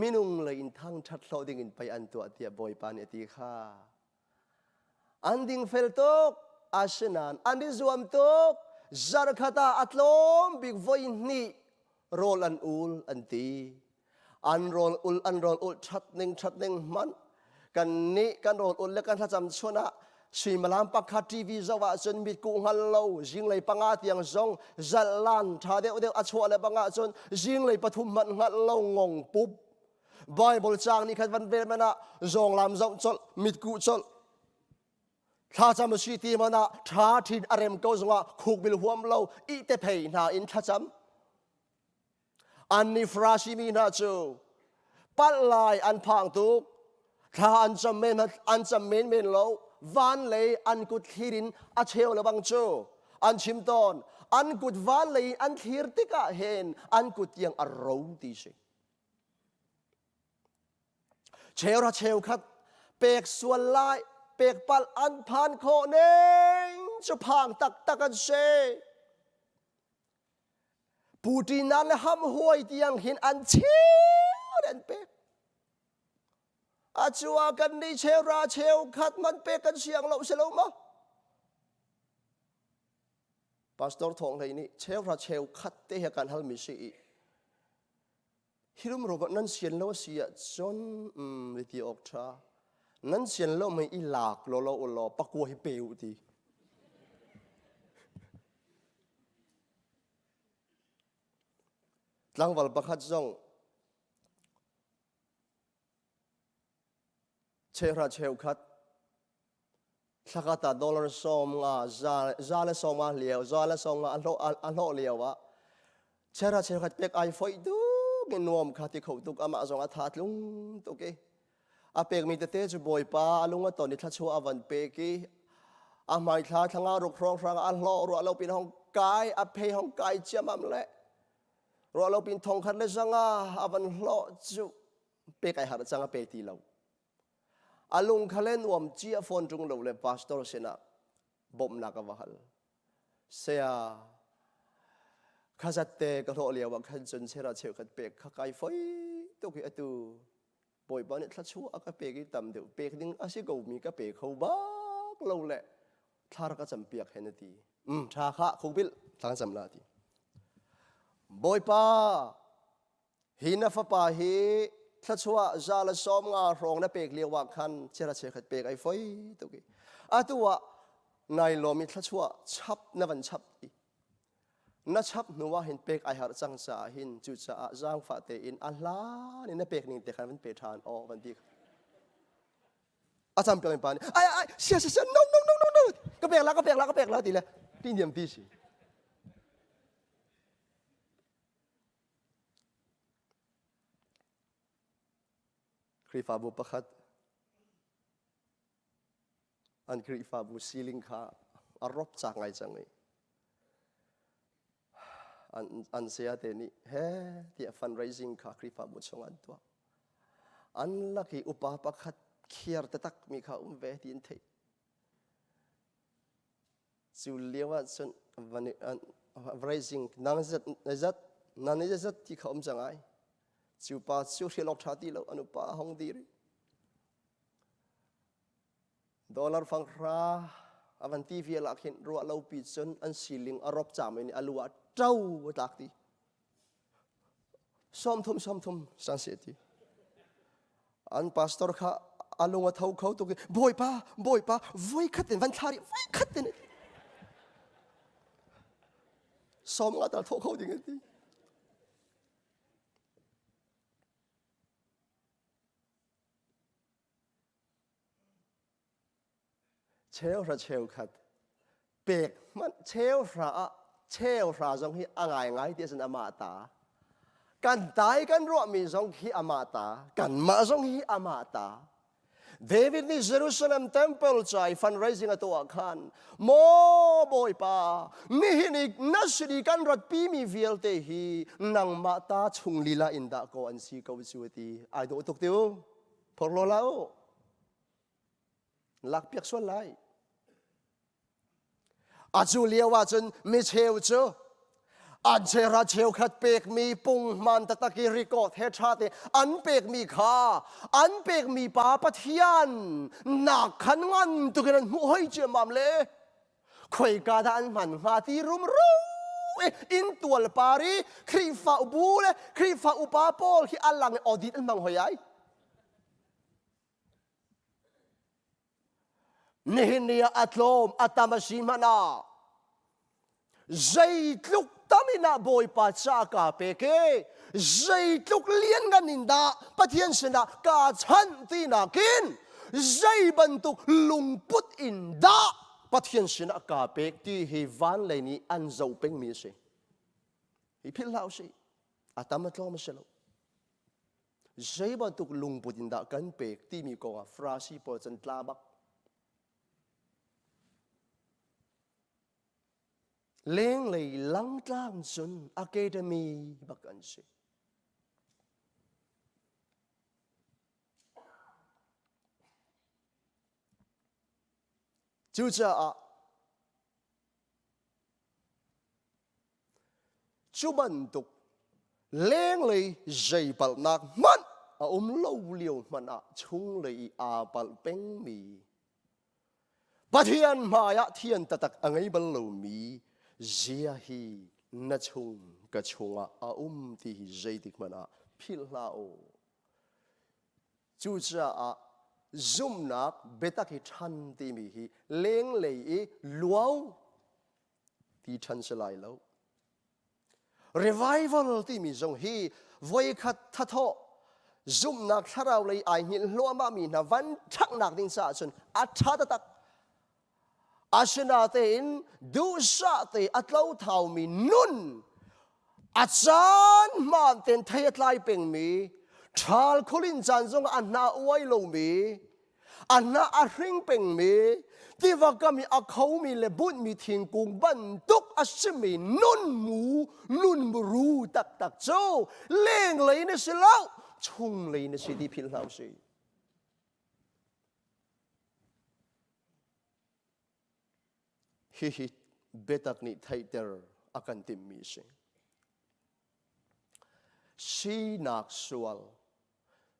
Minung lei in thangṭhat hlawh ding in pei an tuah tiah Bawipa nih a ti kha. An dingfel tuk, asinain an i zuam tuk. Zarkhat ah a tlawm bik voi hnih rawl an ul an ti. An rawl ul an rawl ul ṭhat ning ṭhat ning hmanh kan nih kan rawl ul le kan thlacam chun ah suimilam pakhat TV zoh ahcun mitkuh hngal lo zinglei panga tiang zong zallan ṭha deuhdeuh a chuah le bang ahcun zinglei pathum hmanh hngalh lo ngong pup Bible caang nih khan van vel man ah zawnglam zoh colh mitkuh colh thlacam a si ti man ah ṭha ṭhin a rem ko zongah khukbil huam lo ih te phei hna in thlacam an nih Farasi mi hna cu palh lai an phang tuk thla an cam men an cam men men lo van lei an kut thlir in a cheu le bang cu an chim tawn an kut van lei an thlir tikah hin an kut tiang a ro ti si Cheuhra cheukhat pek sual lai pek palh an phan khawh ning cu phang taktak an si. Putin le ham huai tiang hin an cheu an pek. Acu kan nih cheuhra cheukhat man pek kan siang lo si lo maw? Pastor Thawng Hlei nih cheuhra cheukhat te he kan halmi si i Hi rumro nan sian lo a si ahcun um, ti awk ṭha. Nan sian lo mei i lak law law u law pakua hi pe u ti. Tlangval pakhat zong chehra cheukhat thlakhat ah dollar 50 za le 50 lio za le 50 a hlawh a hlawh lio ah chera cheukhat pek ai foih tuk in nuam kha ti kho tuk amah zong a tha tlung tuk i a pekmi tete cu bawipa a lung a ton i thluachuah a van pek i a hmaithla thlanga ruk hrawng hrang a hlawh ruah lo pin hong kai a phei hong kai ciamam le ruah lo pin thong khat le zanga a van hlawh cu pek ai har cang a pe ti lo. A lung kha le nuam cia fawn ṭung lo le pastor sinah bawmhnak a va hal. Saya, khazat te ka hlawh lio ah khan cun chera cheukhat pek kha kai foi tuk i atu Bawipa nih thluachuah a ka pek i tam deuh pek ding a si ko mi ka pe kho bak lo le thla rak ka cam piak hen a ti. Um tha kha khukbil thla kan cam la ti. Bawipa hi na fapa hi thluachuah za le sawm nga hrawng na pek lio ah khan chera cheukhat pek ai foi tuk i atu ah nai lawm i thluachuah chap na van chap i na chap hnu ah hin pek ai harh cang caah hin cucaah zaangfah tein a hlan in na pek ning te khan van pe ṭhan aw van ti a cam piak pa nih ai ai sia sia sia no no no no no ka pek la ka pek la ka pek la ti le ti niam ti si Khrihfabu pakhat an Khrihfabu siling kha a rop cak ngai cang i an, an sayate nih he tiah fundraising kha Khrihfabu chung an tuah. An lak i upa pakhat khiar taktak mi kha um ve ti an theih. Cu lio ah cun fundraising nang zat zat nan zat ti kha um cang ai. Cu pa cu hrial awk ṭha ti lo an upa a hong dir i Dollar fanghra a van ti vial ah khin ruah lo pi cun an siling a rop cam in a lu ah ṭo a tlak ti. 30 30 san se ti. An pastor kha a lung a tho kho tuk i Bawipa Bawipa voi khat in van thla rih voi khat in sawm nga tal tho kho ding a ti. Cheuhra cheukhat pek hmanh cheuhra ah cheuhra zong hi a ngaingai ti ahcun amah ta. Kan tai kan ruahmi zong khi amah ta. Kanmah zong hi amah ta. David nih Jerusalem temple ca i fundraising a tuah khan maw Bawipa nihin i na sin i kan ratpimi vialte hi nangmah ta chung lila in dah kaw an si ko cu a ti. Ai dawh tuk tiu. Phorhlaw hlah u. Lakpiak sual lai. A cu lio ahcun micheu cu an chera cheukhat pekmi punghman taktak i record he ṭha te an pekmi kha an pekmi pa Pathian nak khan ngan tukin an hmuh hoi ciammam le khoika dah an hman hnga ti rumro i inn tual par i Khrihfa ubu le Khrihfa upa pawl khi a lang i audit an hmang hoi ai. Nihin ni ah a tlawm a tam a si hmanh ah zeitluk tam in ah Bawipa ca kaa pek i zeitluk lianngan in dah Pathian sinah kaa chanh ti nakin zei bantuk lungput in dah Pathian sinah kaa pek ti hi van lei nih an zoh pengmi a si. Hi philh hlah usih. A tam a tlawm a si lo. Zei bantuk lungput in dah kan pek timi kong ah Farasi pawl can tla bak. Lenglei langtlang cun academy bak an si. Cucaah Cu bantuk lenglei zei palhnak hmanh a um lo lio hmanh ah chunglei i aa palh pengmi Pathian hmaiah thian taktak a ngei bal lomi zia hi na chung ka chungah a um ti hi zeitik hmanh ah philh hlah u. Cucaah zumhnak biatak hi ṭhan timi hi lenglei i luau ti ṭhan si lai lo. Revival timi zong hi voikhat thathawh zumhnak thlarau lei ai hngilh hluahmah mi hna van ṭhanghnak ding caah cun a ṭha taktak. Asinatein duhsah te a tlo thaumi nun a caan hmaan tein thei a tlai pengmi ṭhal khulin caan zong a hna uai lomi a hnah a hring pengmi tiva kam i a khomi le bunhmi thingkung bantuk a simi nunmu nunmuru taktak cu lenglei na si lo chunglei na si ti philh hlah usih. Hihi biatak nih theihter a kan timhmi a si. Sinak sual.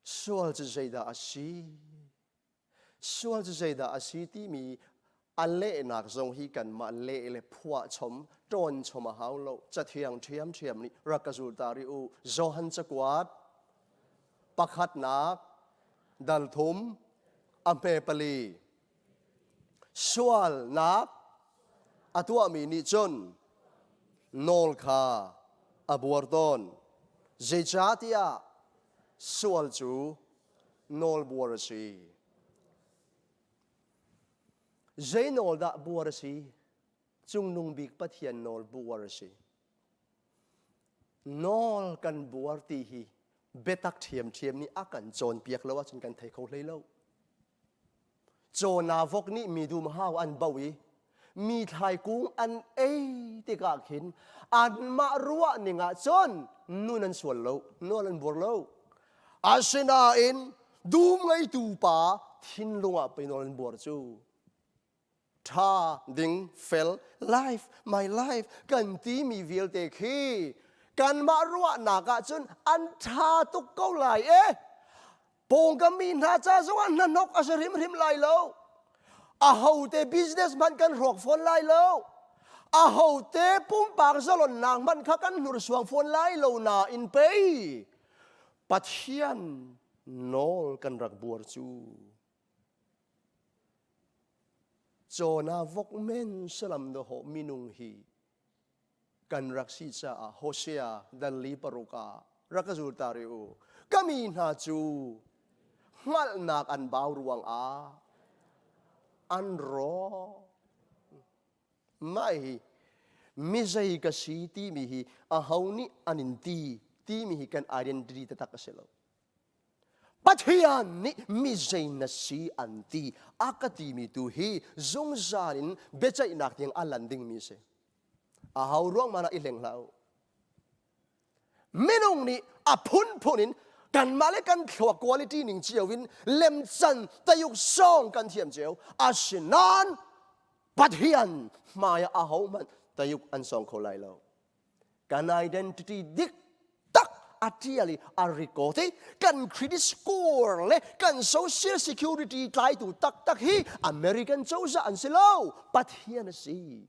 Sual cu zeidah a si? Sual cu zeidah a si timi a lehnak zong hi kanmah leh le phuah chom, ṭawn chom a hau lo. Cathiang ṭhiamṭhiam nih rak ka zul ta rih u. Johan cakuat pakhatnak dal thum a hme pali. Sualnak a tuahmi nih cun nawl kha a buar tawn. Zeicahtiah sual cu nawl buar a si. Zei nawl dah buar a si? Cungnung bik Pathian nawl buar a si. Nawl kan buar ti hi biatak ṭhiamṭhiam nih a kan cawnpiak lo ahcun kan thei kho hlei lo. Cawna vok nih mi dum hau an bo i mi thlaikung an ei tikah khin anmah ruah ning ah cun nun an sual lo, nawl an buar lo. Asinain dum ngeitu pa thinlung ah pei nawl an buar cu. Ṭha ding fel life my life kan timi vialte khi kanmah ruahnak ah cun an ṭha tuk ko lai e. Pawngkam mi hna ca zongah hnahnok a si hrimhrim lai lo. Ahote business hmanh kan hrawk fawn lai lo. Ahote pumpak zalonnak hmanh kha kan hnursuang fawn lai lo nain pei Pathian nawl kan rak buar cu. Cawna vok men salam dawhawh minung hi kan rak si caah Hosea dal li paruk ah rak ka zul ta rih u. Ka mi hna cu hngalhnak an bau ruangah an rawk. Mah hi mizei ka si timi hi aho nih an in ti timi hi kan identity taktak a si lo. Pathian nih mi zei na si an ti a ka timi tu hi zungzal in biaceihnak tiang a lan dingmi a si. A hau ruang man ah i hleng hlah u. Minung nih a phunphun in kanmah le kan thluak quality ning cio in lemcan tayuk song kan thiam cio. Asinain Pathian hmai ah ahohmanh tayuk an song kho lai lo. Kan identity dik tak a tial i a record i kan credit score le kan social security tlaitu taktak hi American cozah an si lo Pathian a si.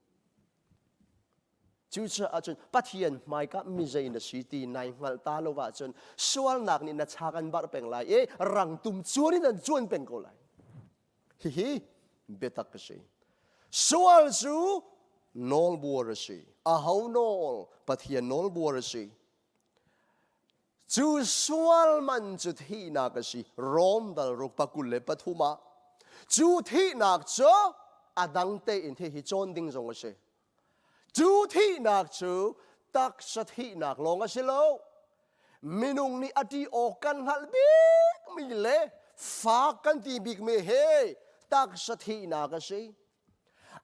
Cucaah cun Pathian hmaika mizei na si ti nai hngalh ta lo ahcun sualnak nih na chak an barh peng lai i rangtum cuan in an cuan peng ko lai. Hihi biatak a si. Sual cu nawlbuar a si. Aho nawl? Pathian nawlbuar a si. Cu sual man cu thihnak a si. Rom dal ruk pakul le pathum ah. Cu thihnak cu a dang tein hihi cawn ding zong a si. Cu thihnak cu taksa thihnak lawng a si lo. Minung nih a ṭih awk kan hngalh bikmi le fak kan ti bikmi he taksa thihnak a si.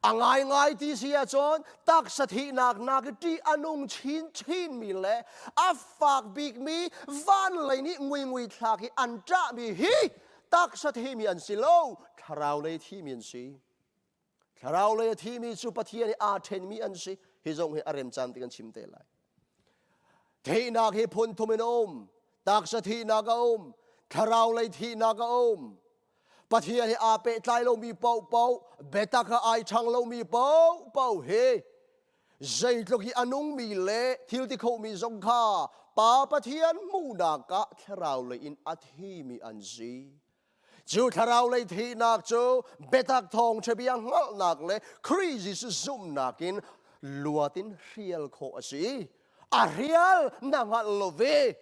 A ngaingai ti si ahcun taksa thihnak nak i ṭih a nung chinchinmi le a fak bikmi van lei nih nguingui thlak i an ṭahmi hi taksa thimi an si lo, thlarau lei thimi an si. Thlarau lei a thimi cu Pathian i aa ṭhenmi an si. Hi zong hi a remcaan ti kan chim te lai. Thihnak hi phun thum in a um. Taksa thihnak a um. Thlarau lei thihnak a um. Pathian hi aa pehtlai lomi paohpaoh, biatak ah ai ṭhang lomi paohpaoh hi zeitluk hi a nungmi le thil ti khomi zong kha Pa Pathian hmuhnak ah thlarau lei in a thimi an si. Cu thlarau lei thihnak cu biatak thawngṭha bia hngalhnak le Khrih Jesuh zumhnak in luat in hrial khawh a si. A hrial na hngalh lo ve.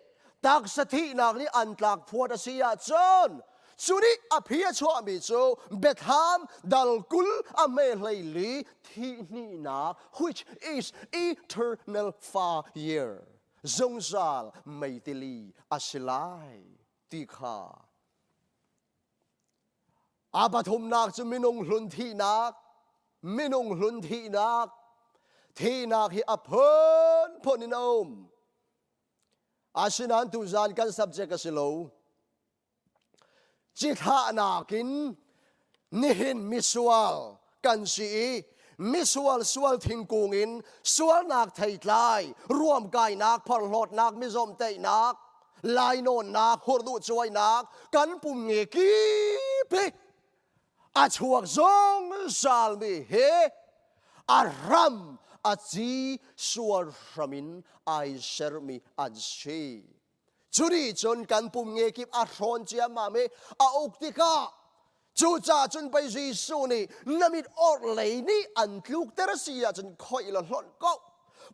Taksa thihnak nih an tlak phuat a si ahcun cu nih a phi a chuahmi cu biathlam dal 20 a hme 14 thihhnihnak which is eternal fire zungzal meitili a si lai ti kha a pathumnak cu minung hlun thihnak minung hlun thihnak thihnak hi a phunphun in a um asinain tuzan kan subject a si lo cithlahnak in nihin misual kan si i. Misual sual thingkung in sualnak theitlai, ruamkainak, phorhlawtnak, mizomhteihnak, lainawnnak, hurduh cuainak, kan pum nge kip hi a chuak zungzalmi hi a ram a ci sual hram in ai sermi an si. Cuni cun kan pum nge kip a hrawn ciammam i a uk tikah cucaah cun pei Jesuh nih na mit orhlei nih an tlukter a si ahcun khoih law hlonh ko.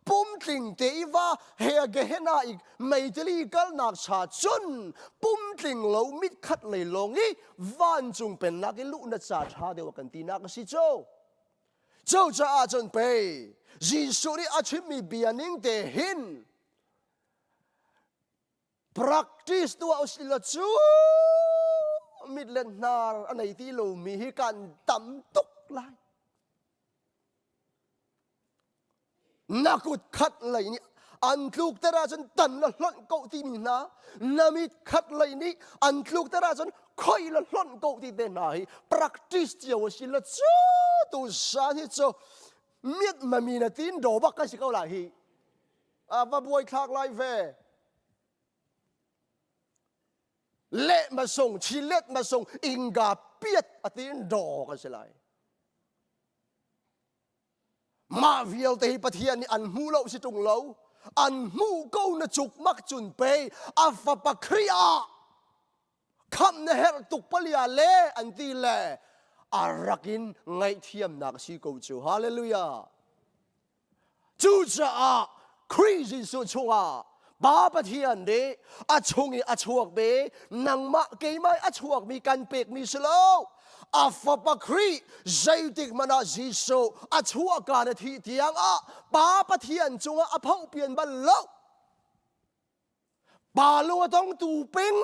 Pumtling te i va he Gehenna i meitili kalnak cha cun pumtling lo mit khat lei lawng i vancung pennak i luh na ca ṭha deuh a kan tinak a si cu. Cucaah cun pei Jesuh nih a chimmi bia ning te hin Practice tuah usih law cu mit le hnar a nei ti lomi hi kan tam tuk lai. Na kut khat lei nih an tlukter ahcun tan la hlonh ko timi hna, na mit khat lei nih an tlukter ahcun khoi la hlonh ko ti te hna hi practice cio a si la cu tu san hi cu mit mami na tin do bak kan si ko lai hi. A va buaithlak lai ve. Leh ma sung, chi let ma sung, inga piat a tin do kan si lai. Mah vialte hi Pathian nih an hmu lo si ṭung lo. An hmu ko na cuk mak cun pei a fapa Khrih ah khamh na herh tuk palia le an ti le a rak in ngaihthiamnak si ko cu. Hallelujah. Cucaah Khrih Jesuh chungah Pa Pathian nih a chung i a chuakmi nangmah keimah a chuakmi kan pekmi si lo. A fapa Khrih zeitik hmanh ah Jesuh a chuahka na thih tiang ah Pa Pathian cungah a phohpian bal lo. Pa lung a tongtu ping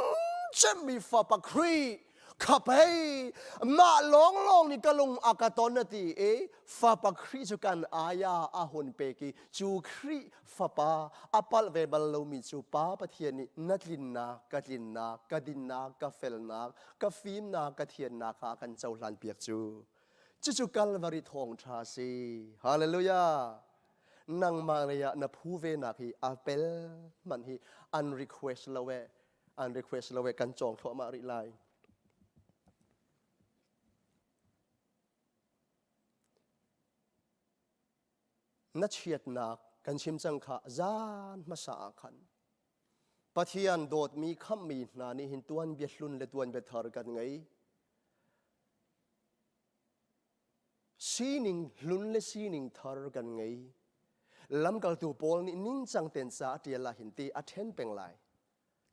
cemmi fapa Khrih kha pei mah lawnglawng nih ka lung a ka ton a ti i fapa Khrih cu kan ai ah a hun pek i cu Khrih fapa a palh ve bal lomi cu Pa Pathian nih na tlinnak ka tlinnak ka dinnak ka felnak ka fimnak ka thiannak kha a kan cohlan piak cu cucu Kalvari thawngṭha a si hallelujah nangmah lei ah na phu ve nak hi a pel hmanh hi an request lo e an request lo e kan cawng thluahmah rih lai na chiatnak kan chim cang kha zan hmasa ah khan Pathian dawtmi khammi hna nih hin tuanbia hlun le tuanbia thar kan ngei Sining hlun le sining thar kan ngei. Lamkaltu Paul nih ningcang ten ca a ṭial ah hin ti a ṭhen peng lai.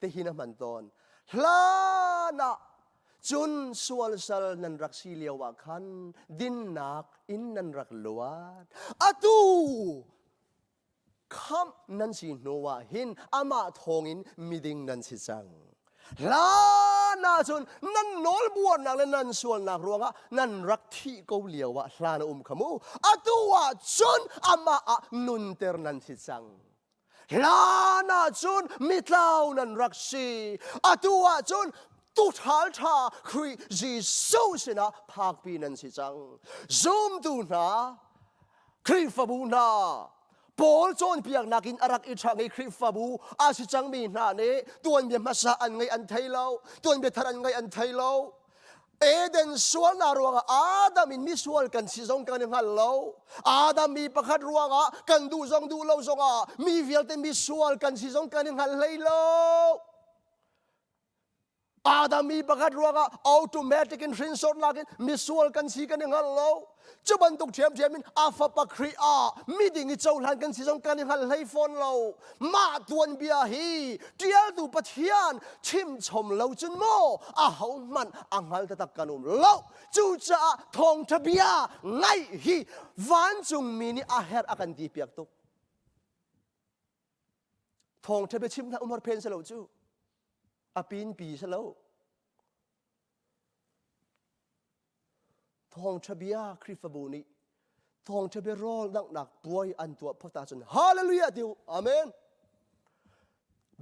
Tihin a hman tawn. Hlan ah cun sual sal nan rak si lio ah khan dinnak in nan rak luat. Atu khamh nan si hnuah hin amah thawngin miding nan si cang. Hlan ahcun nan nawlbuarnak le nan sualnak ruangah nan rak thih ko lio ah hlan a um kha mu. Atu ah cun amah ah nunter nan si cang. Hlan ahcun mitlau nan rak si. Atu ah cun tuṭhal ṭha Khrih Jesuh sinah phakpi nan si cang. Zumtu hna, Khrihfabu hna Paul cawnpiaknak in a rak i ṭhang i Khrihfabu a si cangmi hna nih tuanbia hmasa an ngeih an thei lo, tuanbia thar an ngeih an thei lo. Eden sualnak ruangah Adam in misual kan si zong kan i hngal lo. Adam mi pakhat ruangah kan duh zong duh lo zongah mi vialte misual kan si zong kan i hngal hlei lo. Adam mi pakhat ruangah automatic in hrinsornak in misual kan si kan i hngal lo. Cu bantuk ṭhiamṭhiam in a fapa Khrih ah miding i cohlan kan si zong kan i hngal hlei fawn lo. Mah tuanbia hi ṭialtu Pathian chimchom lo cun maw ahohmanh a hngal taktak kan um lo. Cucaah thawngṭha bia ngaih hi vancungmi nih a herh a kan ti piak tuk. Thawngṭha bia chim hlah umar phen si lo cu. A pinpi si lo. Thawngṭha bia Khrihfabu nih thawngṭha bia rawl danghnak puai an tuah phot ahcun hallelujah ti u. Amen.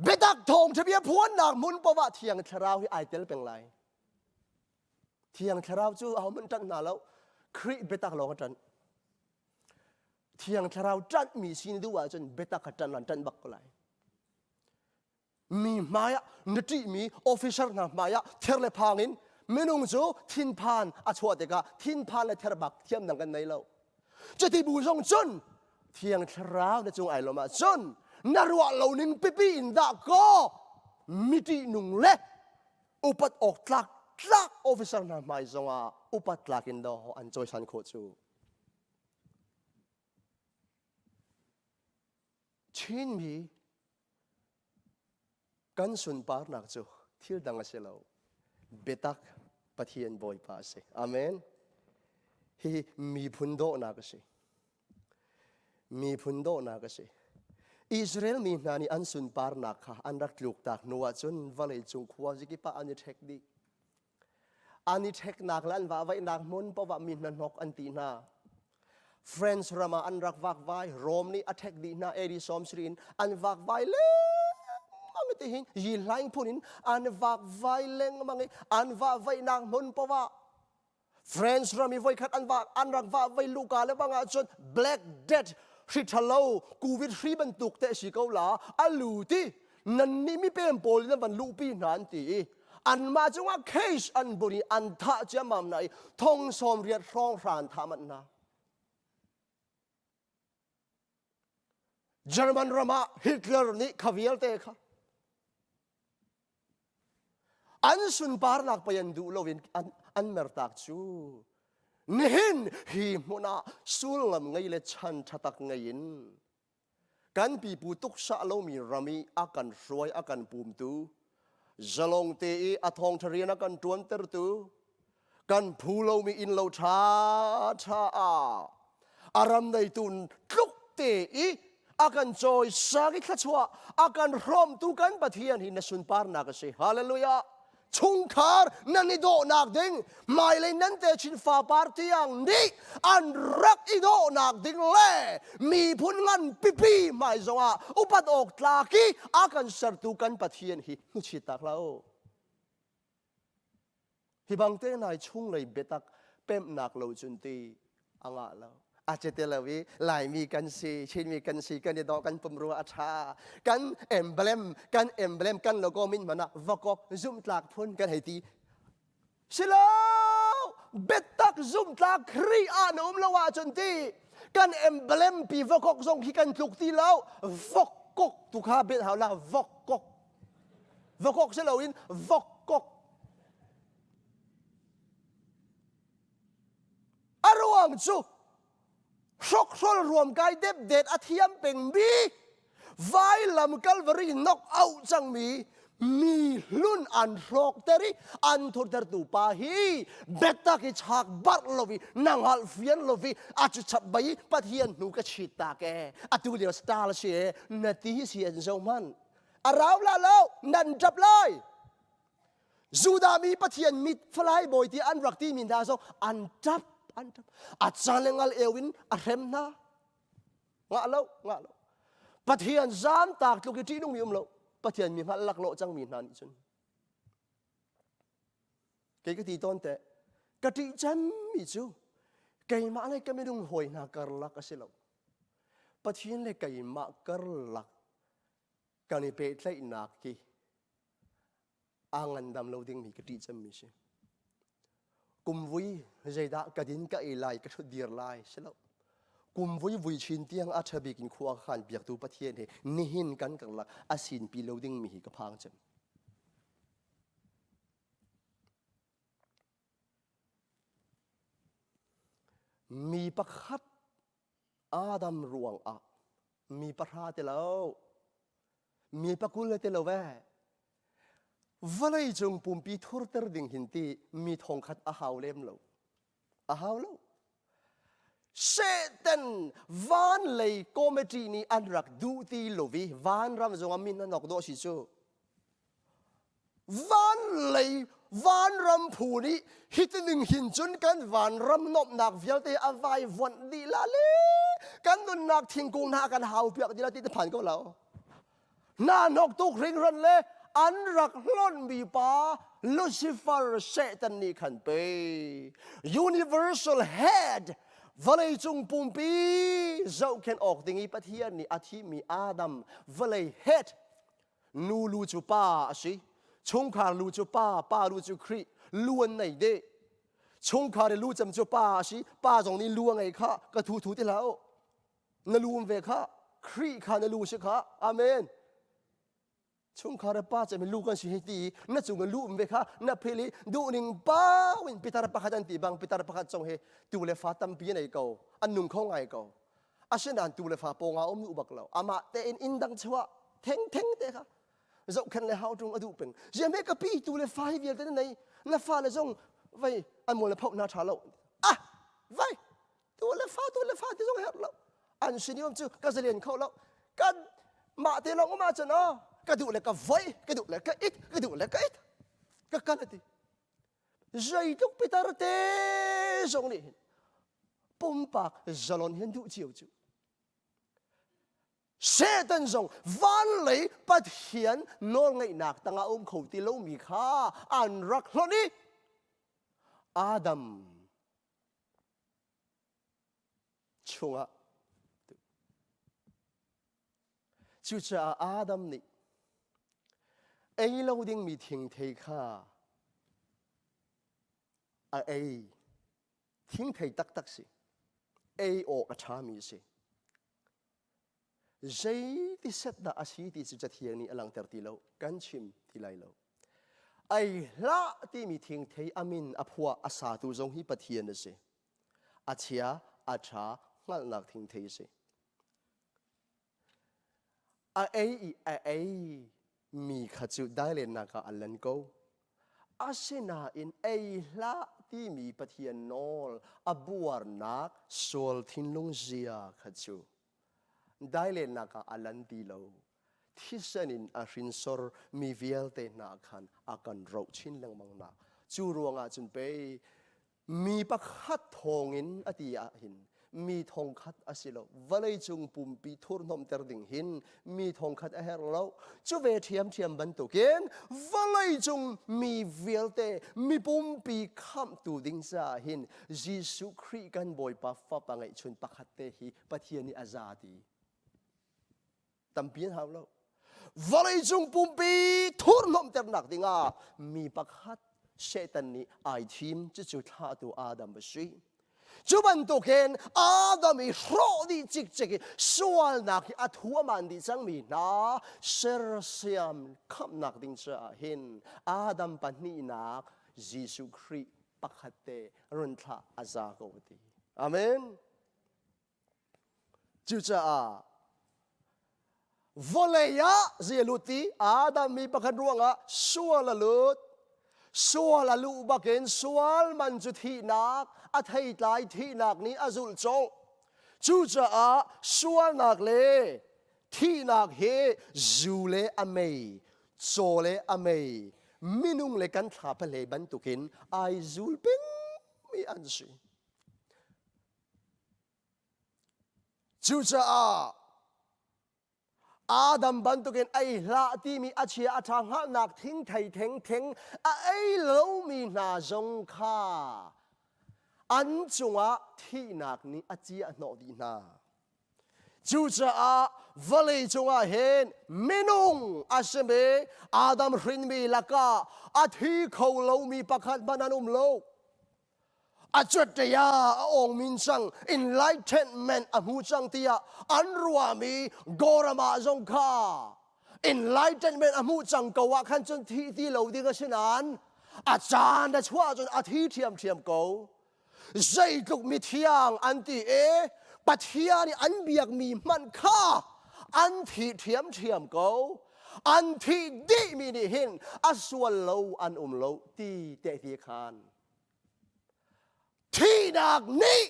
Biatak thawngṭha bia phuannak hmun paoh ah Thiang Thlarau hi ai tel peng lai. Thiang Thlarau cu ahohmanh ṭanh hna lo. Khrih biatak lawng a ṭanh. Thiang Thlarau ṭanhmi si na duh ahcun biatak kha ṭanh lan ṭanh bak ko lai. Mi hmaiah na ṭihmi officer hna hmaiah ther le phang in minung cu thinphan a chuah tikah thinphan le ther bak thiam dang kan nei lo. Cuti bu zong cun Thiang Thlarau na cung ai lawm ahcun na ruah lo ning pipi in dah kaw mi ṭihnung le upat awk tlak tlak officer hna hmai zongah upat tlak in daw an cawisan khawh cu. Chinmi kan sunparnak cu thil dang a si lo. Biatak Pathian Bawipa a si. Amen. Hihi miphun dawhnak a si. Miphun dawhnak a si. Israel mi hna nih an sunparnak kha an rak tluktak hnu ahcun vawlei cung khua zikip ah an i ṭhek dih. An i ṭheknak le an vahvaihnak hmun paoh ah mi hnahnok an ti hna. France ram ah an rak vakvai, Rome nih a ṭhek dih hna AD 70 in an vakvai lengmang ti hin yi hlaing phun in an vakvai lengmang i an vahvaihnak hmun paoh ah France ram i voikhat an va an rak vah vai luka le bang ahcun Black Death hri ṭhalo covid hri bantuk te si ko la a lu ti nan nih mipem pawl in an van luhpi hna an ti i anmah cungah case an bun i an thah ciammam hna i thong 80 hrawng hra an thah manh hna. German ram ah Hitler nih kha vialte kha an sunparnak pei an duh loin an, an mertak cu nihin hi hmun ah sullam ngei le chan ṭha tak ngei in kan pipu tuksah lomi ram i a kan hruai a kan pumtu zalong te i a thawngṭha rian a kan ṭuantertu kan phu lomi inn lo ṭha ṭha ah a ram neitu tluk te i a kan cawisang i thluachuah a kan hrawmtu kan Pathian hi na sunparnak a si hallelujah chungkhar nan i dawhnak ding hmailei nan te chin fapar tiang nih an rak i dawhnak ding le miphun ngan pipi hmai zongah upat awk tlak i a kan sertu kan Pathian hi hnuchit tak hlah u Hi bang te nai chunglei biatak pemhnak lo cun ti a ngah lo. A ce te lo i Laimi kan si, Chinmi kan si, kan i dawh, kan pumrua a ṭha. Kan emblem, kan emblem, kan logo min hmanh ah vakok zumhtlak phun kan hei ti. Silo! Biatak zumhtlak Khrih ah na um lo ahcun ti kan emblem pi vakok zong khi kan tluk ti lo. Vokkok tu kha bet hau la vokkok. Vakok si loin vokkok. A ruang cu hrokhrol ruamkai depdet a thiam pengmi vailam Calvary nok auh cangmi mi hlun an hrawkter i an thurtertu pa hi biatak i chak barh lo i na hngalh fian lo i a cu chap bai i Pathian hnu ka chit tak e atu lio star si e na ti si an zo hman a rau la lo nan ṭap lai Judah mi Pathian mit falai bawi ti an rak timi hna zong an ṭap an ṭap a calengal eu in a hrem hna ngah lo ngah lo Pathian zaamtak tluk i ṭihnungmi um lo Pathian mi hngalh laklawh cangmi hna nih cun kei ka ti tawn teh ka ṭih cemmi cu keimah le ka minung hawi hna karlak a si lo Pathian le keimah karlak kan i pehtlaihnak hi aa ngandam lo dingmi ka ṭih cemmi si. Kumvui zeidah ka din ka ei lai ka ṭhut dir lai si lo. Kumvui vui chin tiang a ṭha bik in khua khan biaktu Pathian hi nihin kan karlak a sinpi lo dingmi hi ka phang cem. Mi pakhat Adam ruangah mi pahra ti lo mi pakul le ti lo ve vawlei cung pumpi thurter ding hin ti mi thongkhat a hau lem lo a hau lo Satan van lei committee nih an rak duh ti lo i vanram zongah min an ok dawh si cu Van lei vanram phu nih hitining hin cun kan vanram nuamhnak vialte a vai vuanh dih la le kan nunnak thingkung hna kan hau piak dih la ti te phan ko lo. Hna hnok tuk hringhran le an rak hlonhmi pa Lucifer Satan nih khan pe Universal Head. Vawleicung pumpi zohkhenh awk ding i Pathian nih a thimmi Adam vawlei head nu lu cu pa a si. Chungkhar lu cu pa, pa lu cu Khrih. Lu an nei deh. Chungkhar i lu cem cu pa a si. Pa zong nih lu a ngei kha ka thu thu ti hlah u. Na lu um ve kha. Khrih kha na lu si kha. Amen. Chungkhar pa cem lu kan si hi ti na cung lu um ve kha na phil i duhning pau in pitar pakhat an ti bang pitar pakhat zong hi tu le fa tampi nei ko an nung kho ngai ko asinain tu le fa pawng ah um duh bak lo amah tein inn dang chuah theng theng te kha zohkhen le hau tung a duh peng ziam he ka pi tu le fa hi vialte na nei na fa le zong vai an mual le phoh na tha lo ah vai tu le fa tu le fa ti zong herh lo an sin um cu ka zalen kho lo kan mah te lawng um ahcun aw ka duh le ka voi ka duh le ka it ka duh le ka it ka kal ati zeitluk pitar te zong nih hin pumpak zalon hin duh cio cu Satan zong van lei Pathian nawlngeihnak tangah um kho ti lomi kha an rak hlonh i Adam chungah cucaah Adam nih ei lo dingmi thingthei kha a ei thingthei taktak si ei awk a ṭhami si Zeiti set dah a si ti cu Cathiang nih a langhter ti lo, kan chim ti lai lo. Ei hlah timi thingthei a min a phuah a satu zong hi Pathian a si. A chia, a ṭha, hngalhnak thingthei a si. A ei i a ei mi kha cu dailennak ah a lan ko. Asinain ei hlah timi Pathian nawl a buarnak sual thinlung zia kha cu dailennak ah a lan ti lo. Thisen in a hrinsor mi vialte hna khan a kan roh chin lengmang nak. Cu ruangah cun pei Mi pakhat thawngin a ti ah hin mi thongkhat a si lo. Vawleicung pumpi thurhnomhter ding hin mi thongkhat a herh lo. Cu ve ṭhiamṭhiam bantukin vawleicung mi vialte mi pumpi khamhtu ding caah hin Jesuh Khrih kan Bawipa Fapa ngeihchun pakhat te hi Pathian nih a za ti. Tampi an hau lo. Vawleicung pumpi thurhnawmhternak dingah mi pakhat Satan nih ai thim cucu thlahtu Adam a si. Cu bantukin Adam i hrawh dih cikcek i sualnak hi a thuaman dih cangmi hna sersiam khamhnak ding caah hin Adam pahnihnak Jesuh Khrih pakhat te run thlah a za ko ti. Amen. Cucaah vawlei ah zei a lut i Adam mi pakhat ruangah sual a lut. Sual a luh bakin sual man cu thihnak, a theitlai thihnak nih a zulh colh. Cucaah sualnak le thihnak hi zu le a mei, caw le a mei, minung le kan thla pale bantukin ai zul pengmi an si. Cucaah Adam bantukin ei hlah timi a chia a ṭha hngalhnak thingthei thengtheng a ei lomi hna zong kha an cungah thihnak nih a ciah hnawh dih hna. Cucaah vawlei cungah hin minung a simi Adam hrinmi lakah a thi kho lomi pakhat hmanh an um lo. A cuatṭei ah a awng min cang enlightenment a hmu cang tiah an ruahmi Gorama zong kha enlightenment a hmuh cang ko ah khan cun thih ti lo ding a si nain a caan a chuah cun a thi ṭhiamṭhiam ko. Zeitluk mithiang an ti i Pathian i an biakmi hmanh kha an thi ṭhiamṭhiam ko. An thih dihmi nih hin a sual lo an um lo ti tehte khan. Thihnak nih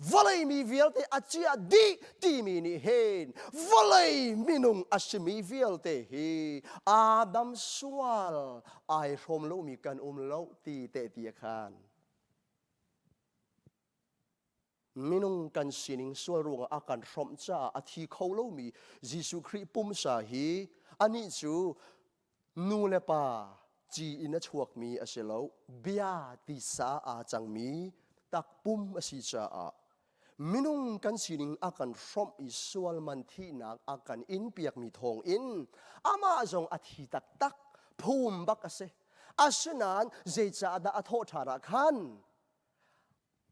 vawlei mi vialte a ciah dih timi nih hin vawlei minung a simi vialte hi Adam sual ai hrawm lomi kan um lo ti tehte a khan. Minung kan sining sual ruangah a kan hrawmh caah a thi kho lomi Jesuh Khrih pumsa hi anih cu nu le pa ci in a chuakmi a si lo bia tisa aa cangmi takpum a si caah. Minung kan sining a kan hrawmh i sualman thihnak a kan inpiakmi thawngin amah zong a thi taktak phum bak a si. Asinain zeicahdah a thawh ṭhan ah khan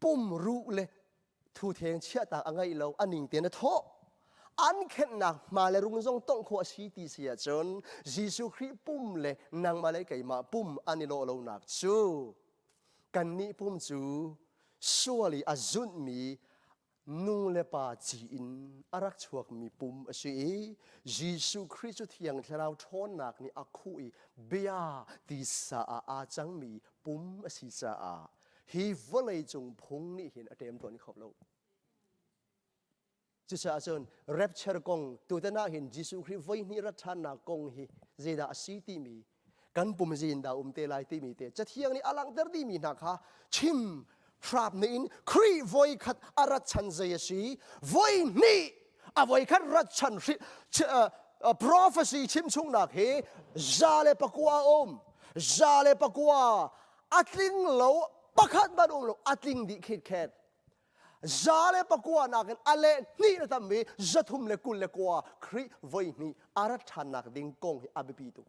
pum ruh le thutheng chiahtak a ngeih lo a ning tein a thawh. An khenhnak hma le rung zong tongh khawh a si ti si ahcun Jesuh Khrih pum le nangmah le keimah pum an i lawh lonak cu kannih pum cu sual i a zunhmi nu le pa ci in a rak chuakmi pum a si i Jesuh Khrih cu Thiang Thlarau ṭhawnnak nih a khuh i bia tisa ah aa cangmi pum a si caah hi vawlei cung phung nih hin a ṭemṭawn kho lo. Cucaah cun rapture kong tutan ah hin Jesuh Khrih voi hnih rat ṭhannak kong hi zeidah a si timi kan pum zin dah um te lai timi te cathiang nih a langhter dihmi hna kha chim hrap nih in Khrih voi khat a rat chan zei a si voi hnih a voi khat rat chan prophecy chimchungnak hi 109 a um 109 a tling lo pakhat hmanh um lo a tling dih khit khet 109 nakin a leh hnih na tam i 329 Khrih voi hnih a rat ṭhannak ding kong hi a biapi tuk.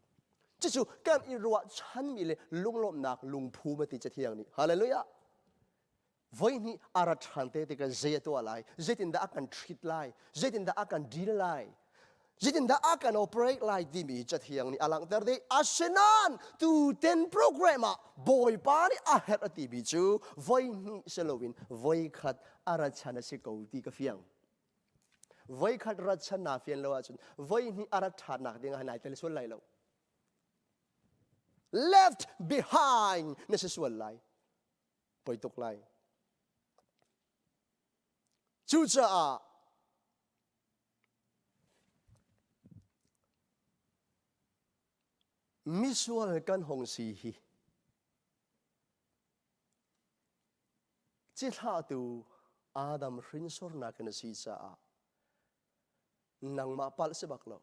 Cucu kan i ruahchanmi le lunglawmhnak lungphum a ti Cathiang nih. Hallelujah! Voi hnih a rat ṭhan te tikah zei a tuah lai? Zeitindah a kan treat lai? Zeitindah a kan deal lai? Zeitindah a kan operate lai timi Cathiang nih a langhter dih. Asinain tuten program ah Bawipa nih a herh a timi cu voi hnih si loin voi khat a rat chan a si ko ti ka fiang. Voi khat rat chan naa fian lo ahcun voi hnih a rat ṭhannak ding ah nai tel sual lai lo. Left behind na si sual lai. Poi tuk lai. Cucaah Misual kan hong si hi cithlahtu Adam hrinsornak in a si caah nangmah palh si bak lo.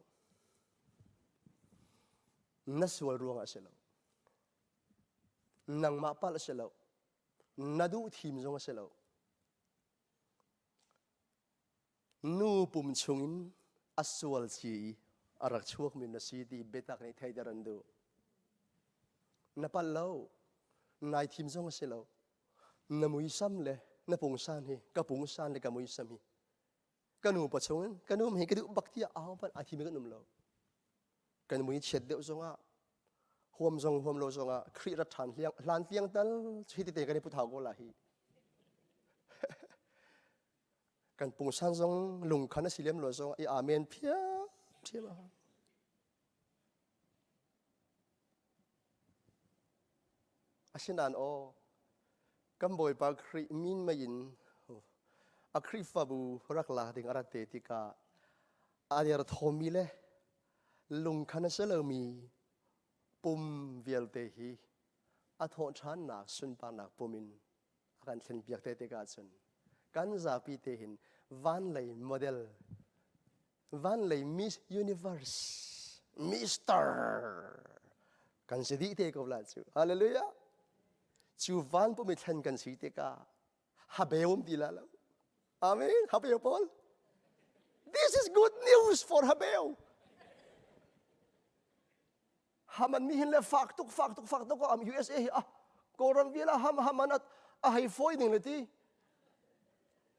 Na sual ruangah si lo. Nangmah palh si lo. Na duh thim zong a si lo. Nu pum chungin a sual ci i a rak chuakmi na si ti biatak nih theiter an duh. Na palh lo, nai thim zong a si lo. Na muisam le na pungsan hi ka pungsan le ka muisam hi ka nu pa chungin ka nu hi ka duh bak tiah aho hmanh ai thim kan um lo. Kan mui chiat deuh zongah huam zong huam lo zongah Khrih rat ṭhan hlan tiang tal hi tete kan i put hau ko la hi. Kan pungsan zong lungkhan a si lem lo zong i amen phiam ṭhiam a hau. Asinain aw kan Bawipa Khrih min mei in a Khrihfabu rak lak ding a rat te tikah a derthawmmi le lungkhan a si lomi pum vialte hi a thawhṭhannak sunparnak pum in a kan thlenpiak te tikah cun kan zapi te hin van lei model van lei Miss Universe Mister kan si dih te ko la cu hallelujah cu van pum i thlen kan si tikah habeu um ti la lo amen habeu paul this is good news for habeu Haman mi hin le fak tuk fak tuk fak tuk am USA hi a Kawlram vial a ham haman a hei foi ding le ti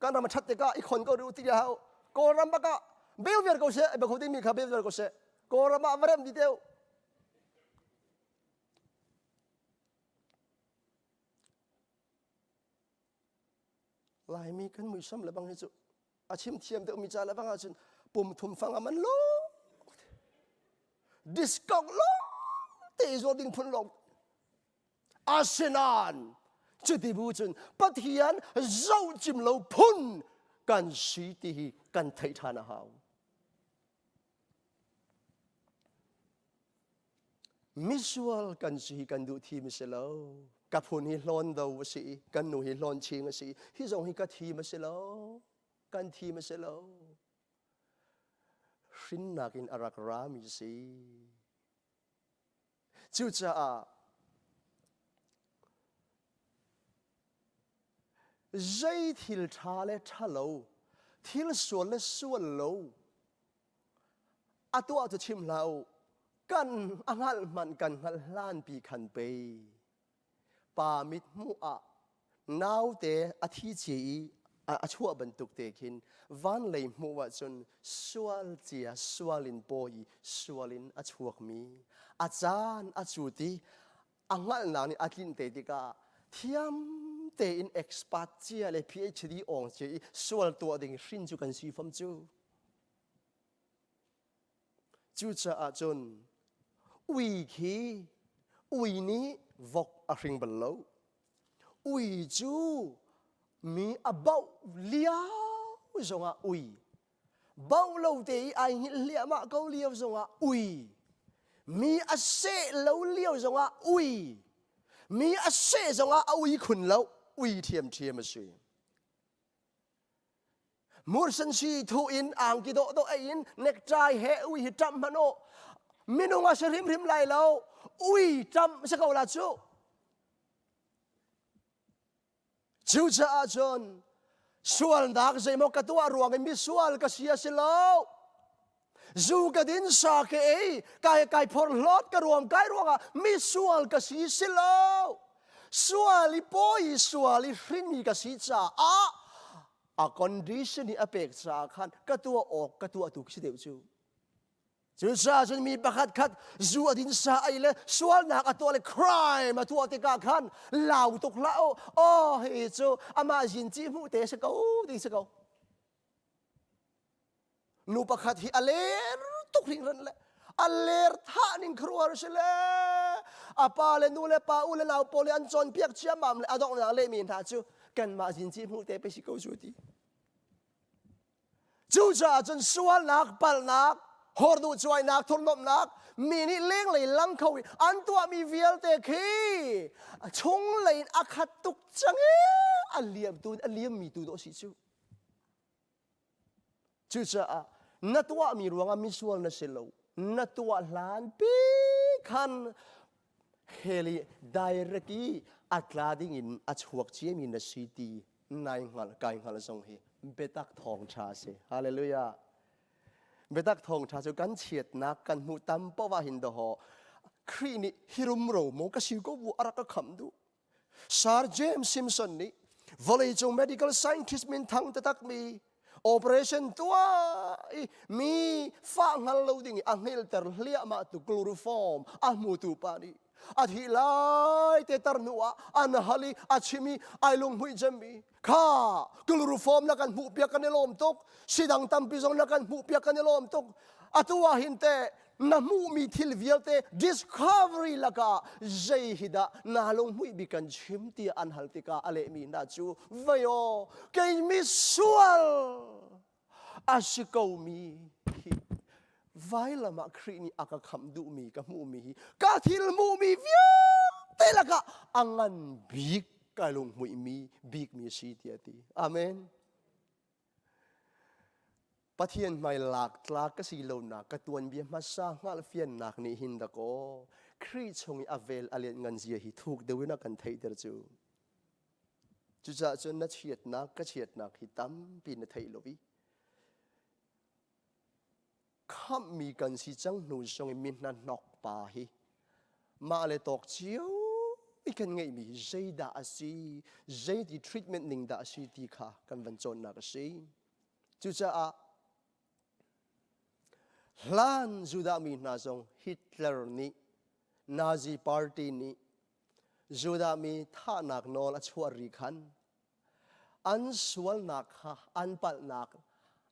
kan ram a that tikah i khon ko ru ti hau Kawlram baka beu viar ko se ba kho ding mi kha beu viar ko se Kawlram ah varem di teu Laimi kan muisam le bang hi cu a chim thiam deuh mi ca le bang ahcun pum thum fang a man lo discount lo te zuar ding phun lo asinan cuti bu cun Pathian zoh cim lo phun kan si ti hi kan theih ṭhan a hau Misual kan si hi kan duh thim a si lo. Ka phun hi hlawn do a si i kan nu hi hlawn ching a si. Hi zong hi ka thim a si lo. Kan thim a si lo. Hrinnak in a rak rami a si. Cucaah. Zei thil ṭha le ṭha lo, thil sual le sual lo a tuah cu chim hlah u. Kan a hngalh hmanh kan hngalh hlanpi khan pei. Pa mithmuh ah naute a thi cia i a chuah bantuk te khin van lei hmuh ahcun sual cia sual in pawi i sual in a chuakmi a caan a cut i a hngalhnak nih a tlinh te tikah thiam tein expert cia le PhD awng cia i sual tuah ding hrin cu kan si fam cu. Cucaah cun ui khi ui nih vok a hring bal lo. Ui cu mi a bauh lio zongah ui. Bauh lo te i ai hngilh hliahmah ko lio zongah ui. Mi a seh lo lio zongah ui. Mi a seh zongah a ui khun lo. Ui ṭhiamṭhiam a si. Mursan si thu in angki dawh dawh ei in necktie he ui hi ṭamh hmanh u. Minung a si hrimhrim lai lo. Ui ṭamh si ko la cu. Cucaah cun sualnak zeimaw ka tuah ruang in misual ka si a si lo. Zu ka din sa ka ei kai kai phorhlawt ka ruam kai ruangah misual ka si si lo. Sual i pawi sual i hrinmi ka si caah a condition hi a pek caah khan ka tuah awk ka tuah tu si deuh cu. Cucaah cun mi pakhat khat zu a din sa ai le sualnak a tuah le crime a tuah tikah khan lau tuk hlah u. Oh hi cu amah zin ci hmuh te si ko ding si ko. Nu pakhat hi a ler tuk hringhran le a ler thah ning khuaruahar si le a pa le nu le pa u le nau pawl an cawnpiak ciammam le a donghnak lehmi hna cu kanmah zinci hmuh te pe si ko cu ti. Cucaah cun sualnak, palhnak, horduh cuainak, thurhnawmhnak, mi nih lenglei lang kho i an tuahmi vialte khi chunglei in a khat tuk cang i a liam tu a liammi tu dawh si cu. Cucaah na tuahmi ruangah misual na si lo. Na tuah hlanpi khan hell i direct i a tla ding in a chuak ciami na si ti nai hngalh kai hngalh zong hi biatak thawngṭha a si. Hallelujah. Biatak thawngṭha cu kan chiatnak kan hmuh tam paoh ah hin dawhaw Khrih nih hi rumro maw ka si ko bu a rak ka khamh duh. Sir James Simpson nih vawleicung medical scientist minthang taktakmi operation tuah i mi fah hngal lo ding i a hngilter hliahmah tu chloroform a hmutu pa nih a thih lai te tar hnu ah an hal i a chim i ai lunghmuih cemmi kha chloroform na kan hmuh piak kan i lawm tuk sidang tampi zong na kan hmuh piak kan i lawm tuk atu ah hin teh na hmuhmi thil vialte discovery lakah zei hi dah naa lunghmuih bik kan chim tiah an hal tikah a lehmi hna cu vei aw kei misual a si komi hi vailam ah Khrih nih a ka khamh duhmi ka hmuhmi hi ka thil hmuhmi vialte lakah a ngan bik kai lunghmuihmi bikmi a si tiah a ti. Amen. Pathian hmai lak tlak ka si lonak ka tuanbia hmasa hngalhfiannak nih hin dakaw Khrih chung i a vel a lianh ngan zia hi thuk deuh in a kan theihter cu. Cucaah cun na chiatnak ka chiatnak hi tampi na theih lo i khamhmi kan si cang hnu zong i mi hnahnok pa hi mah le tawk cio i kan ngeihmi hi zeidah a si zeiti treatment ning dah a si ti kha kan van cawnnak a si cucaah hlan Judah mi hna zong Hitler nih Nazi party nih Judah mi thahnak nawl a chuah ri khan An sualnak kha an palhnak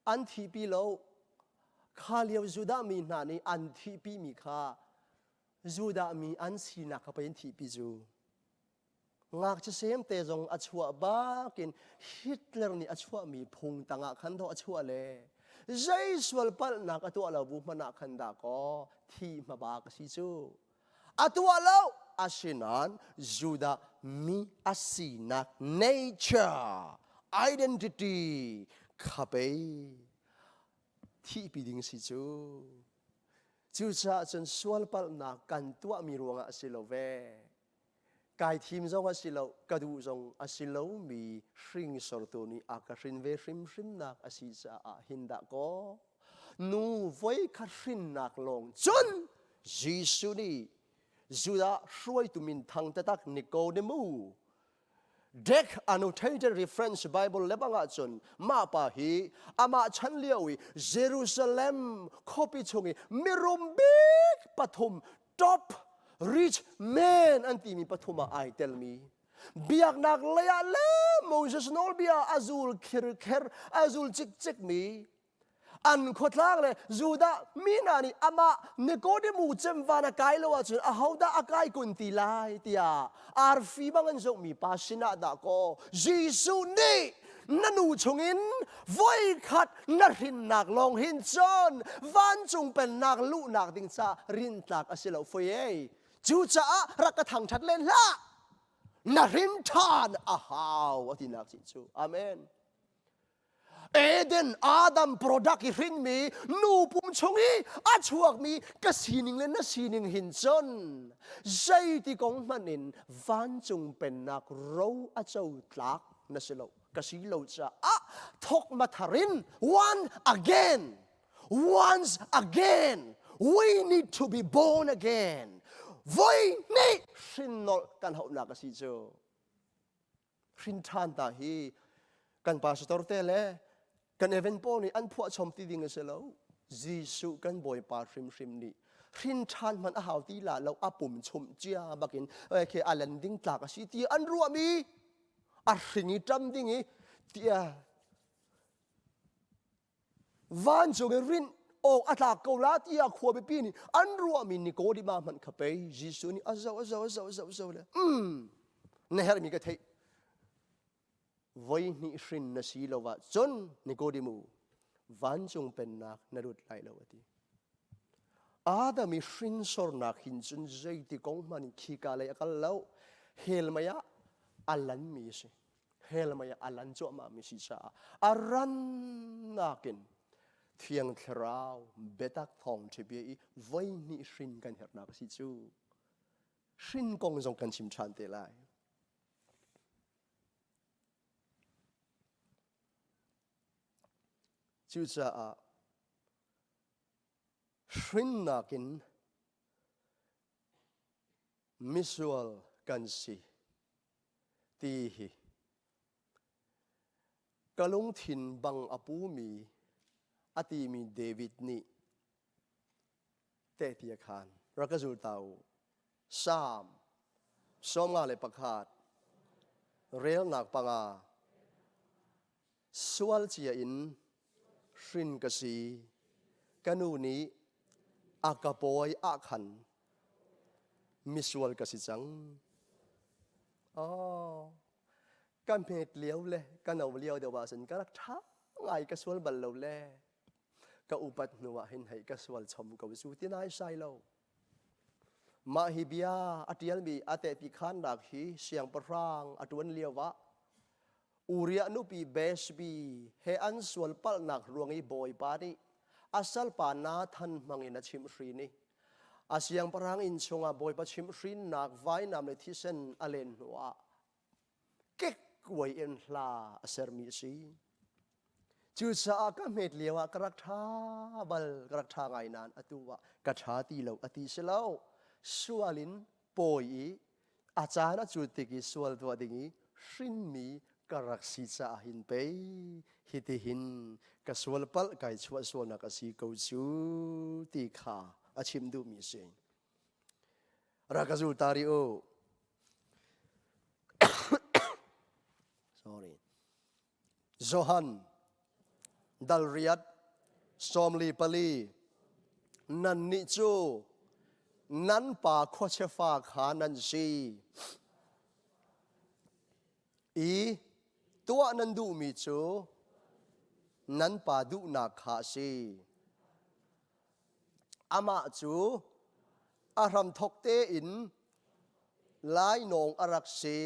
an thihpi lo. Kha lio Judah mi hna nih an thihpimi kha Judah mi an sinak kha pei an thihpi cu. Ngakchia semte zong a chuah bakin Hitler nih a chuahmi phung tangah khan dawh a chuah le zei sual palhnak a tuah lo bu hmanh ah khan dah kaw thi hmabak a si cu. A tuah lo asinain Judah mi a sinak nature identity kha pei thihpi ding si cu. Cucaah cun sual palhnak kan tuahmi ruangah a si lo ve. Kai thim zong a si lo, ka duh zong a si lomi hringsortu nih a ka hrin ve hrimhrimnak a si caah hin dah kaw nu voi khat hrinnak lawng cun Jesuh nih Judah hruaitu minthang taktak Nikodemu Dek Annotated Reference Bible lebang ahcun mah pa hi amah chan lio i Jerusalem khuapi chung i mirum bik pathum top rich man an timi pathum ah ai telmi biaknak lei ah le Moses nawlbia a zul khirkher a zul cikcek mi an khuatlang le Judah mi hna nih amah Nikodemu cemvan a kai lo ahcun ahodah a kai kun ti lai tiah arfi bang an zohmi pa sinah dah kaw Jesuh nih na nu chungin voikhat na hrinnak lawng hin cun vancung pennak luhnak ding ca rintlak a si lo foi ei cucaah rak ka thangṭhat len hlah na hrin ṭhan a hau a tinak cih cu amen Eden Adam product i hrinmi nu pum chung i a chuakmi ka sining le na sining hin cun zeiti kong hmanh in vancung pennak ro a co tlak na si lo ka si lo caah thok mathar in one again once again we need to be born again voi nih hrin nolh kan hauhnak a si cu hrin ṭhan ta hi kan pastor te le kan event pawl nih an phuah chom ti ding a si lo Jesuh kan Bawipa hrimhrim nih hrin ṭhan hmanh a hau ti la lo a pum chumh cia bakin khi a len ding tlak a si ti an ruahmi a hring i ṭam ding i tiah Vancung i rinh awk a tlak ko la tiah khua mipi nih an ruahmi Nikodima hmanh kha pei Jesuh nih a zoh a zoh a zoh a zoh a zoh le mm na herhmi ka theih voi hnih hrin na si lo ah cun Nikodemu vancung pennak na lut lai lo a ti. Adam i hrinsornak hin cun zeiti kong hmanh in khika lei a kal lo hell mei ah a lanmi a si. Hell mei ah a lan cuahmahmi si caah a rannak in Thiang Thlarau biatak thawngṭha bia i voihnih hrin kan herhnak a si cu. Hrin kong zong kan chim ṭhan te lai. Cucaah hrinnak in misual kan si ti hi ka lungthin bang a pumi a timi David nih tehte a khan rak ka zul ta u Salm 51 relnak panga sual cia in hrin ka si ka nu nih a ka pawi ah khan misual ka si cang. Oh, ka hmet lio le ka no lio deuh ah cun ka rak ṭha ngai ka sual bal lo le ka upat hnu ah hin hei ka sual chom ko cu ti nai sai lo. Mah hi bia a ṭialmi a tehpi khannak hi siangpahrang a ṭuan lio ah Uriah nupi Bathsheba he an sual palhnak ruang i Bawipa nih a salpa Nathan hmangin a chimhhrin i a siangpahrang inn chungah Bawipa chimhhrinnak vainam le thisen a len hnuah kekkuai in hla a sermi a si. Cucaah ka hmet lio ah ka rak ṭha bal, ka rak ṭha ngai nain atu ah ka ṭha ti lo a ti si lo. Sual in pawi i a caan a cut tik i sual tuah ding i hrinmi ka rak si caah hin pei hitihin ka sual palh kai chuah sualnak a si ko cu ti kha a chim duhmi a si. Rak ka zul ta rih u. Sorry. Johan dal riat 44 nannih cu nan pa khuachia fa kha nan si i tuah nan duhmi cu nan pa duhnak kha a si. Amah cu a hramthawk tein lainawng a rak si.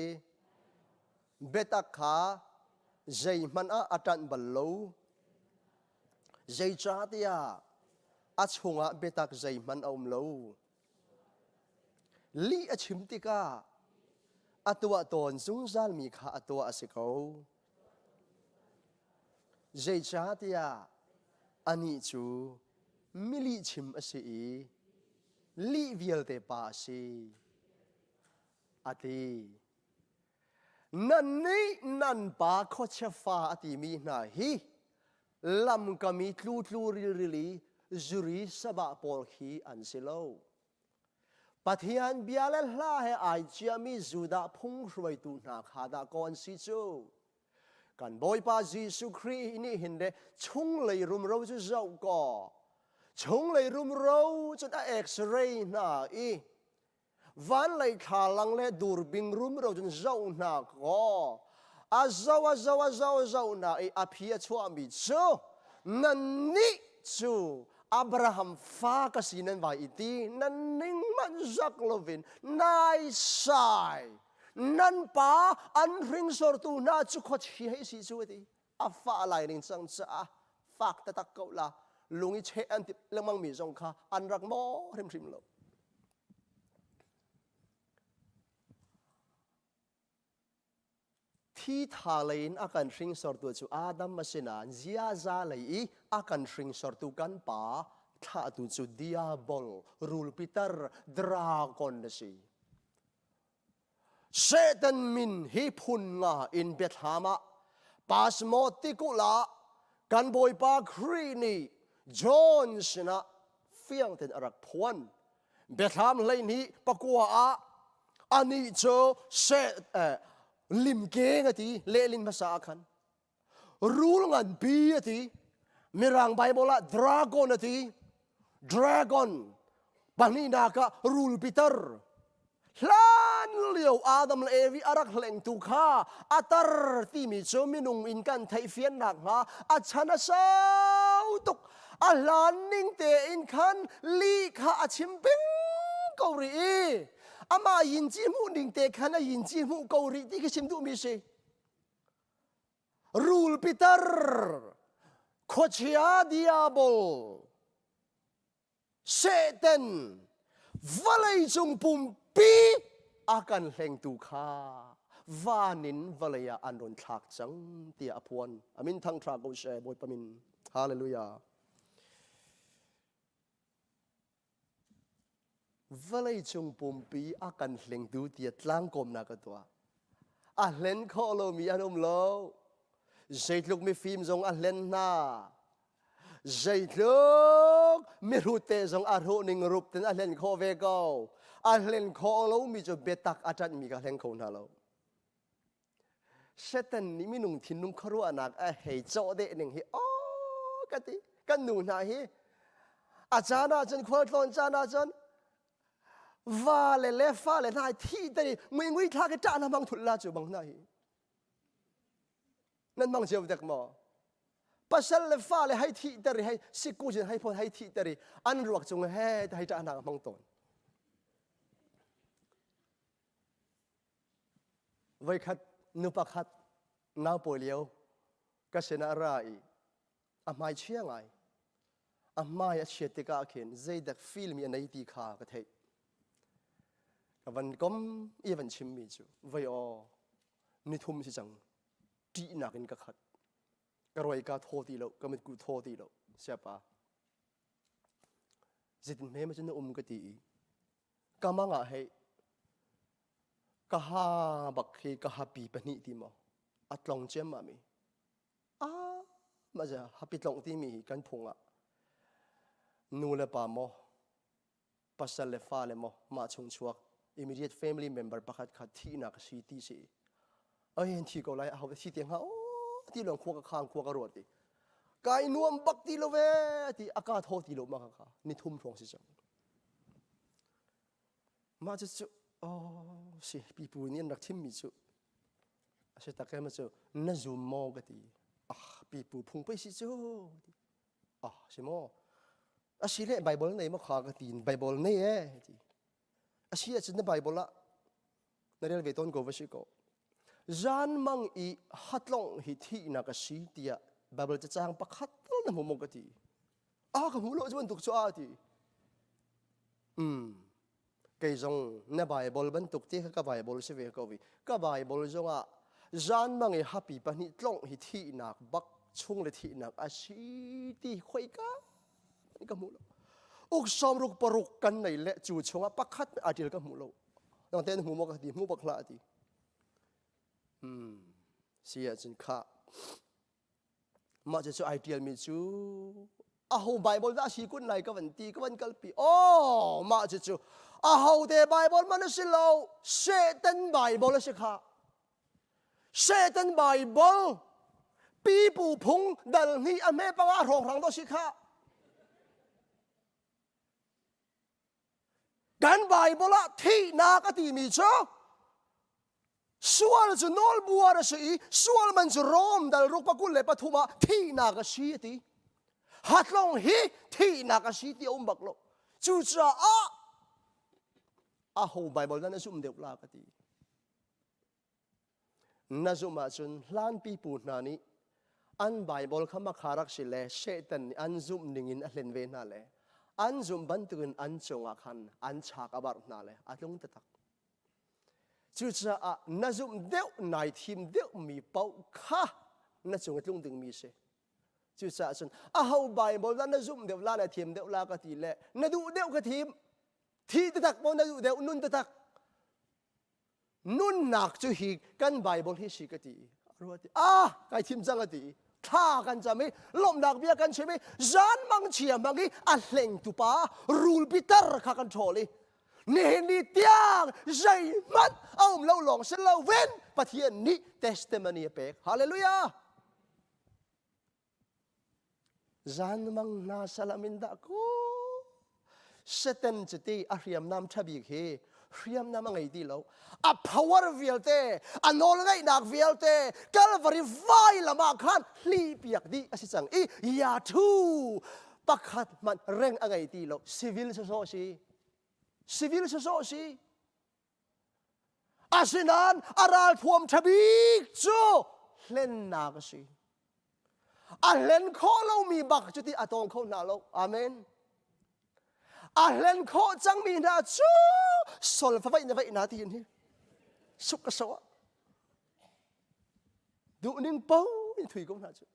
Biatak kha zeihmanh ah a ṭanh bal lo. Zeicahtiah a chungah biatak zeihmanh a um lo. Lih a chim tikah A tuah tawn zungzalmi kha a tuah a si ko. Zeicahtiah anih cu milihchim a si i lih vialte pa a si, a ti. Nannih nan pa khuachia fa a timi hna hi lamkam i tlutlu rilril i zuri sabah pawl khi an si lo. Pathian bia le hla he ai ciami Judah phung hruaitu hna kha dah kaw an si cu. Kan Bawipa Jesuh Khrih nih hin le chunglei rumro cu zoh kaw chunglei rumro cun a x-ray hna i vanlei thlalang le durbing rumro cun zoh hna kaw a zoh a zoh a zoh a zoh hna i a phi a chuahmi cu nannih cu Abraham fa ka si nan vai i ti nan ning manh zak lovin naisai nan pa an hringsortu hna cu khuachi hei si cu ti a fa lai ning cang caah fak tatak ko la lung i cheh an ti lengmang mi zong kha an rak maw hrimhrim lo. Thi tha lei in a kan hringsortu cu Adam a si nain ziaza lei i a kan hringsortu kan pa thlahtu cu diabol, rulpitar, dragon a si. Satan min hi phun nga in biathlam ah Pasmo tikulh ah kan Bawipa Khrih nih John sinah fiang tein a rak phuan. Biathlam 12 pakua ah anih cu limkeng a ti lehlin hmasa ah khan rul nganpi a ti mirang Bible ah dragon a ti dragon pahnihnak ah rul pitar hlan lio Adam le Evi a rak hlengtu kha a tar timi cu minung in kan theihfiannak hnga a chan a sau tuk a hlan ning tein khan lih kha a chim peng ko rih i amah yin ci hmuh ning te khan a yin ci hmuh ko rih ti khi chim duhmi si rul pitar khuachia diabol Satan vawleicung pumpi a kan hlengtu kha van in vawlei ah an run thlak cang tiah a phuan. Amin thangṭha ko seh Bawipa min. Hallelujah. Vawleicung pumpi a kan hlengtu tiah tlangkawmnak a tuah. A hlen khawh lomi an um lo. Zeitluk mifim zong a hlen hna. Zeitluk mihrut te zong a hruh ning rup ten a hlen khawh ve ko. A hlen khawh lomi cu biatak a ṭanhmi kha hleng kho hna lo. Satan nih minung thinlung khuaruahnak a hei cawh deh ning hi aw ka ti. Kan nu hna hi a caan ahcun khualtlawn caan ahcun va le le fa le hna hi thi te ngui ngui thla ke ṭah hna hmang thul la cu bang hna hi. Nan mang cio dek maw? Pasal le fale hei thihter i hei sikku cin hei phon hei thihter i an ruak cung he hei ṭah hna hmang tawn. Voikhat nu pakhat nau pawi lio ka sinah ra i a hmai chia ngai. A hmai a chiat tikah khin zeidek feel mi a nei ti kha ka theih. Ka van kom i van chimmi cu voi aw nithum si cang ṭihnak in ka khat. Ka roi ka thaw ti lo, ka mitku thaw ti lo. Siapa. Zeitin hme ma cu na um ka ti i ka mang ah hei ka ha bak khi ka hapi pahnih ti maw a tlong ciammam i ah mah hapi tlong timi hi kan phung ah nu le pa maw pasal le fale maw mah chung chuak immediate family member pakhat kha thihnak a si ti si ai an thi ko lai aho thi te hnga o ti lawng khua ka khang khua ka ruat ti kai nuam bak ti lo ve ti aka tho ti lo ma ka ni thum hrawng si cang mah cu cu oh si pipu nih an rak chimmi cu a si tak ma cu na zum maw ka ti ah pipu phung pei si cu ah si maw a si le Bible nei maw kha ka ti Bible nei e ti a si ahcun na Bible ah na rel ve tawn ko va si ko zan mang i hatlong hi thihnak a si tiah Bible cacang pakhat tal na hmu maw ka ti a ka hmu lo cu bantuk cu a ti um. Kei zong na Bible bantuk te kha ka Bible si ve ko i ka Bible zongah zan mang i hapi pahnih tlongh hi thihnak bak chung le thihnak a si ti khoika ka hmu lo. Uk sawmruk paruk kan nei le cu chungah pakhat a ṭil ka hmu lo. Nang ten hmu maw ka ti hmu bak hlah a ti. Hmm. Si ahcun khah Mah cucu ai ṭialmi cu aho Bible dah a si kun lai ka van ti ka van kalpi. Oh, mah cucu aho te Bible man a si lo, Satan Bible a si kha. Satan Bible pipu phung dal hnih a hme panga hrawnghrang do si kha. Kan Bible ah thihnak a timi cu sual cu nawlbuar a si i sual man cu Rom dal ruk pakul le pathum ah thihnak a si a ti. Hatlong hi thihnak a si ti a um bak lo. Cucaah aho Bible nan zum deuh la ka ti. Na zumh ahcun hlan pipu hna nih an Baibal kha makha rak si le Satan nih an zumh ningin a hlen ve hna le an zumh bantukin an cungah khan an chak a barh hna le a tlung taktak. Cucaah na zumh deuh nai thim deuhmi paoh kha na cung i tlung dingmi si. Cucaah cun aho Baibal dah na zumh deuh la na thim deuh la ka ti le na duh deuh ka thim. Thi taktak maw na duh deuh nun taktak Nunnak cu hi kan Bible hi si ka ti. Ruat ah kai thim cang a ti. Thla kan cam i lawmhnak bia kan chim i zan mang chia mang i a hlengtu pa rul pitar kha kan ṭhawl i nihin ni tiang zeihmanh a um lo lawng si lo vin Pathian nih testimony a pek. Hallelujah! Zanmang hna salam in dah ku Satan cu ti a hriamnam ṭha bik hi hriamnam a ngei ti lo. A power vialte, a nawlngeihnak vialte Calvary vailam ah khan hlihpiak dih a si cang i ya thu pakhat hmanh reng a ngei ti lo. Civil sawsawh si. Civil sawsawh si. Asinain a ralthuam ṭha bik cu hlennak a si. A hlen khawh lomi bak cu ti a tawng kho hna lo. Amen. A hlen khawh cangmi hna cu solfa vaih na vaih na ti hin hi suk ka so ah duhning po in thui ko hna cu.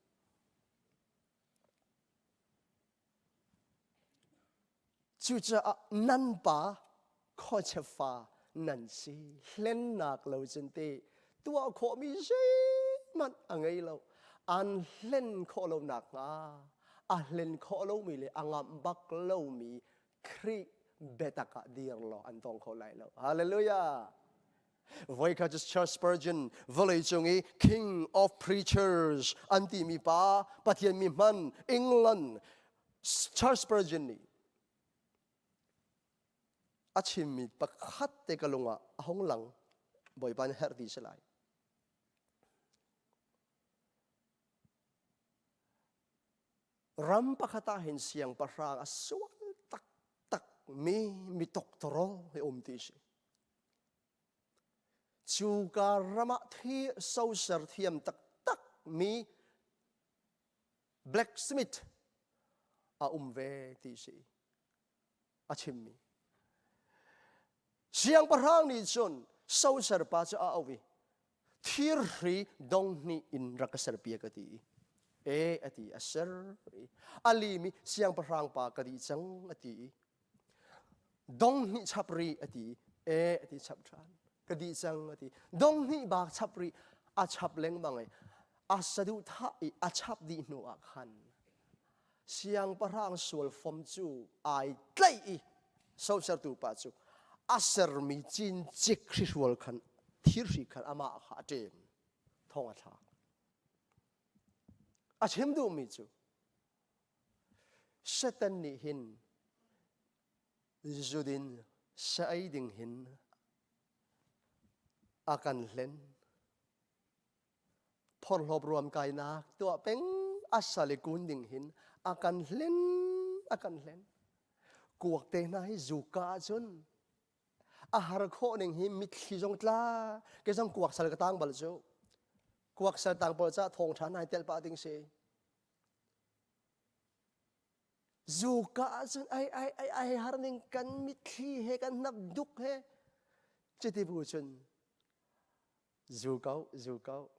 Cucaah nan pa khuachia fa nan si. Hlennak lo cun te tuah khawhmi zeihmanh a ngei lo. An hlen khawh lo nakhnga a hlen khawh lomi le a ngamh bak lomi Khrih biatak ah dir law an tong kho lai lo. Hallelujah! Voikhat cu Charles Spurgeon vawleicung i King of Preachers an timi pa Pathian mi hman England Charles Spurgeon nih a chimmi pakhat te ka lung ah a hung lang Bawipa nih herh ti si lai. Ram pakhat ah hin siangpahrang a sual taktak mi mi toktoro hi um ti si. Cuka ram ah thi soser thiam taktak mi blacksmith a um ve ti si a chimmi. Siangpahrang nih cun soser pa cu a auh i thirhri donghnih in rak ka serpiak a ti i e a ti a ser i a lim i siangpahrang pa ka dih cang a ti i Donghnih chap rih a ti. E a ti chap ṭhan. Ka dih cang a ti. Donghnih bak chap rih a chap lengmang i a saduhthah i a chap dih hnu ah khan siangpahrang sual fom cu ai tlaih i sosertu pa cu a sermi cincik hrihrual khan thirhri khan amah kha a ṭem thong a thlak. A chim duhmi cu Satan nih hin zudin sa ei ding hin a kan hlen. Phorhlawp ruam kainak tuah peng a sal i kun ding hin a kan hlen, a kan hlen. Kuak te hna hi zuka ahcun a har khawh ning hi mitthli zong tla ke zong kuak sal ka tang bal cu. Kuak sal tang pawl ca thawng ṭha nai tel pah ding si. Zuka ahcun ai ai ai ai har ning kan mitthli he kan hnap duk he cuti bu cun zu ko zu ko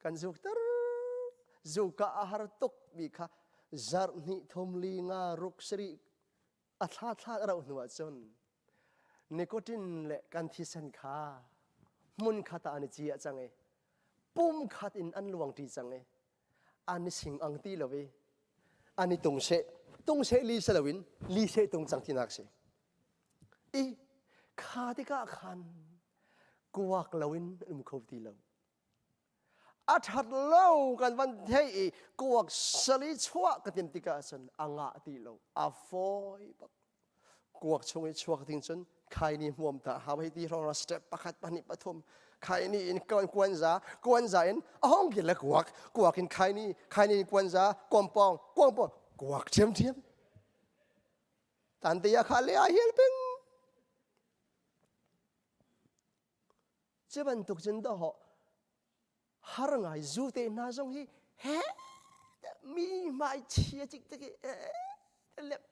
kan zuk tar zuka a har tuk mi kha zarh hnih thum li nga ruk sarih a thla thla a rauh hnu ahcun nicotine le kan thisen kha hmun khat ah an i ciah cang i pum khat in an luang ṭi cang i an i sing ang ti lo i an i tung seh tung seh li si loin li seh tung cang tinak si i kha tikah khan kuak loin an um kho ti lo a ṭhat lo kan van theih i kuak sali chuah ka tim tikah cun a ngah ti lo a fawi bak kuak chung i chuak ding cun khaini hmuam ta hau hei ti hrawng step pakhat pahnih pathum khaini in kuanza kuanza in a hong ki le kuak kuak in khaini khaini in kuanza kuampong kuangpong kuak ṭhiam ṭhiam tan te ya kha le a hial peng Cu bantuk cun dawh har ngai zu te hna zong hi he mi hmai chia cik cik i lep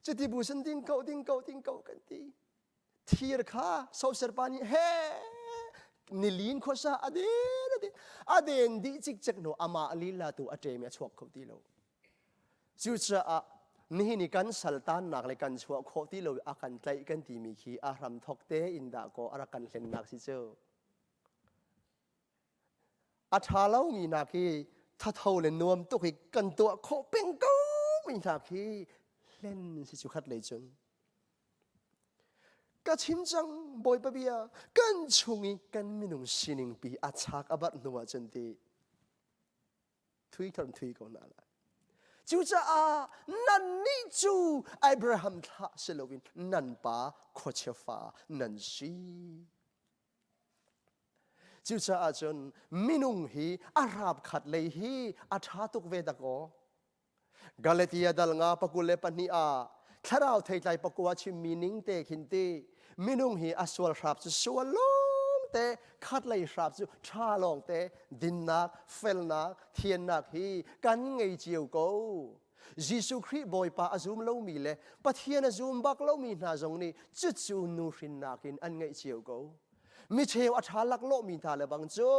cuti bu sun ding ko ding ko ding ko kan ti thir kha soser pa nih he nilin khuasa aden aden aden dih cik cek no amah lila tu a ṭem i a chuak kho ti lo Cucaah nihin i kan saltannak le kan chuah khawh ti lo i a kan tlaih kan timi khi a hramthawk tein dah kaw a rak kan hlennak si cu. A ṭha lomi hna khi thatho le nuam tuk i kan tuah khawh peng ko mi hna khi hlen si cu khat lei cun. Ka chim cang Bawipa bia kan chung i kan minung sining pi a chak a barh hnu ah cun ti thui kan thui ko hna lai. Cucaah nannih cu Abraham thlah si loin nan pa khuachia fa nan si. Cucaah cun minung hi a rap khat lei hi a ṭha tuk ve dakaw. Galatia dal nga pakul le pahnih ah thlarau theitlai pakua chimmi ning te khin ti minung hi a sual hrap cu sual lawng te khat lei hrap cu ṭha lawng te dinnak felnak thiannak hi kan ngei cio ko Jesuh Khrih Bawipa a zum lomi le Pathian a zum bak lomi hna zong nih cucu nu hrinnak in an ngeih cio ko micheu a ṭha laklawhmi hna le bang cu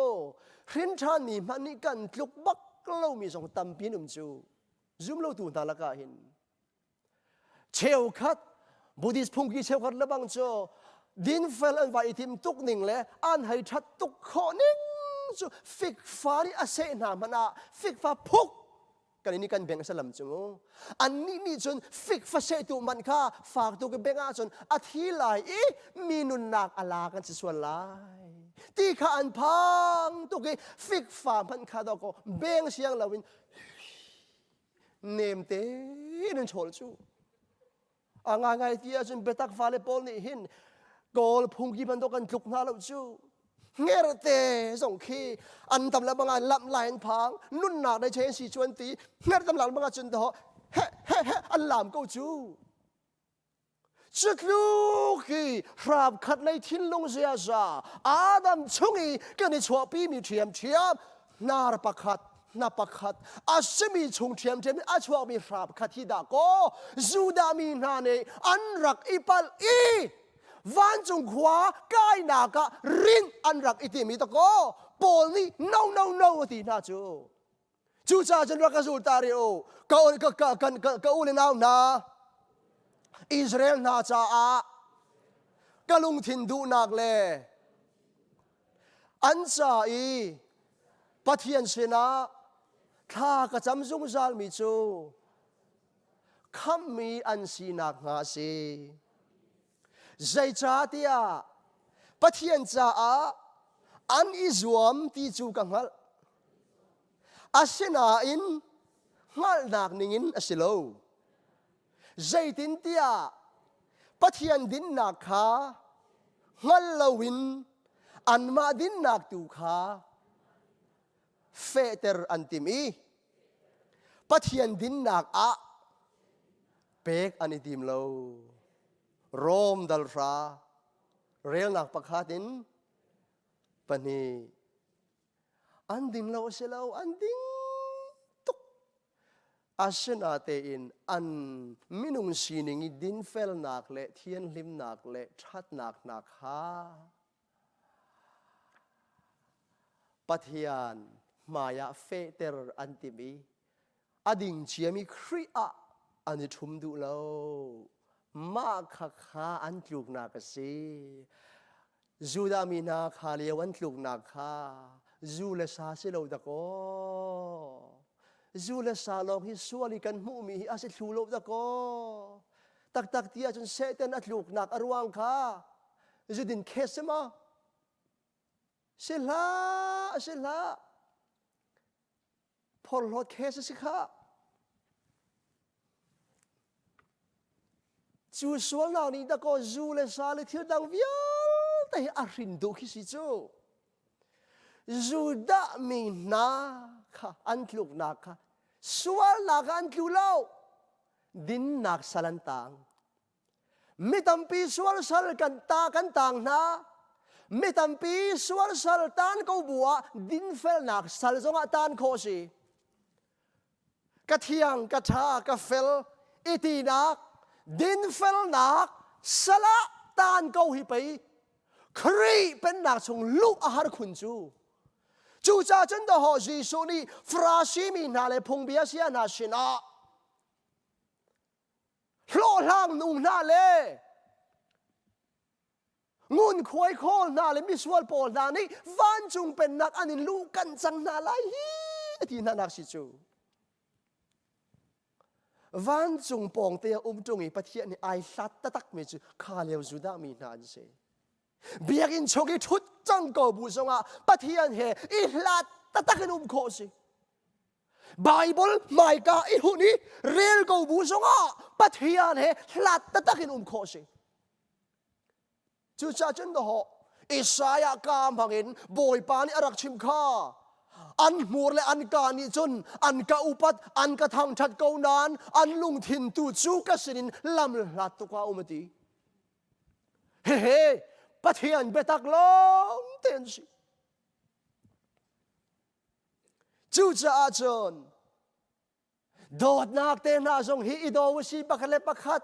hrin ṭhanmi hmanh nih kan tluk bak lomi zong tampi an um cu zumlotu hna lakah hin cheukhat Buddhist phungki cheukhat le bang cu dinfel an vai i tim tuk ning le an hei ṭhat tuk khawh ning cu fikfa nih a seh hna hmanh ah fikfa phuk kan ini kan beng salam cu mu annih nih cun fikfa sehtu man kha fak tuk i beng ahcun a thi lai i mi nunnak a la kan si sual lai ti kha an phang tuk i fikfa hmanh kha dawkaw beng siang loin nem tein an chawl cu a ngaingai ti ahcun biatak fale pawl nih hin kawl phungki bantuk kan tluk hna lo cu ngerte zong khi an tam le banga lamh lai an phang nunnak dei chen si chuan ti nger tam lang banga cun to he he he an lam ko cu Cutluk hi hram khat lei thinlung ziaza Adam chung i kan i chuahpimi ṭhiamṭhiam hnar pakhat hna pakhat a simi chung ṭhiamṭhiam in a chuakmi hram khat hi dah kaw Judah mi hna nih an rak i palh i vancung khua kainak ah rinh an rak i timi ta kaw Paul nih no no no a ti hna cu. Cucaah cun rak ka zul ta rih u. Ka, ka, ka, ka, ka, ka u le nau hna, Israel hna caah ka lungthin duhnak le an ca i Pathian sinah thla ka cam zungzalmi cu khamhmi an sinak hnga a si. Zeicahtiah Pathian caah an i zuam ti cu ka hngalh. Asinain hngalhnak ningin a si lo. Zeitintiah Pathian dinnak kha hngal loin anmah dinnak tu kha fehter an timh i Pathian dinnak ah pek an i tim lo. Rom dal hra relnak pakhat in pahnih an ding lo a si lo an ding tuk. Asinatein an minung sining i dinfelnak le thianhlimnak le ṭhatnak hna kha Pathian hmaiah fehter an timh i a ding ciami Khrih ah an i ṭhum duh lo. Mah khakha an tluknak a si. Judah mi hna kha lio an tluknak kha zu le sa si lo dakaw. Zu le sa lawng hi sual i kan hmuhmi hi a si thlu lo dakaw. Taktak ti ahcun Satan a tluknak a ruang kha zudin khes si maw? Si hlah, si hlah. Phorhlawt khes a si khah. Cu sualnak nih dakaw zu le sa le thil dang vialte hi a hrin duh khi si cu. Judah mi hna kha an tluknak kha sualnak ah an tlu lo. Dinnak sal an tang. Mi tampi sual sal kan ta kan tang hna. Mi tampi sual sal tan ko bu ah dinfelnak sal zongah tan khawh si. Ka thiang, ka ṭha, ka fel i tinak dinfelnak sal ah tan ko hi pei Khrih pennak chung luh a har khun cu. Cucaah cun dawhawh Jesuh nih Farasi mi hna le phungbia sia hna sinah hlawhhlang nu hna le ngunkhuai khawl hna le misual pawl hna nih vancung pennak an in luh kan cang hna lai hi a ti hna nak si cu vancung pawngte a um ṭung i Pathian nih ai hlat taktak mi cu kha lio Judah mi hna an si biakinn chung i ṭhut cang ko bu zongah Pathian he i hlat taktak in um khawh si Bible hmaika i hun i rel ko bu zongah Pathian he hlat taktak in um khawh si. Cucaah cun dawhawh Isaiah ka hmangin Bawipa nih a rak chim kha an hmur le an ka nih cun an ka upat an ka thangṭhat ko nain an lungthin tu cu ka sinin lam hlat tuk ah um a ti. Hehe Pathian biatak lawng te an si. Cucaah cun dawtnak te hna zong hi i daw usih pakhat le pakhat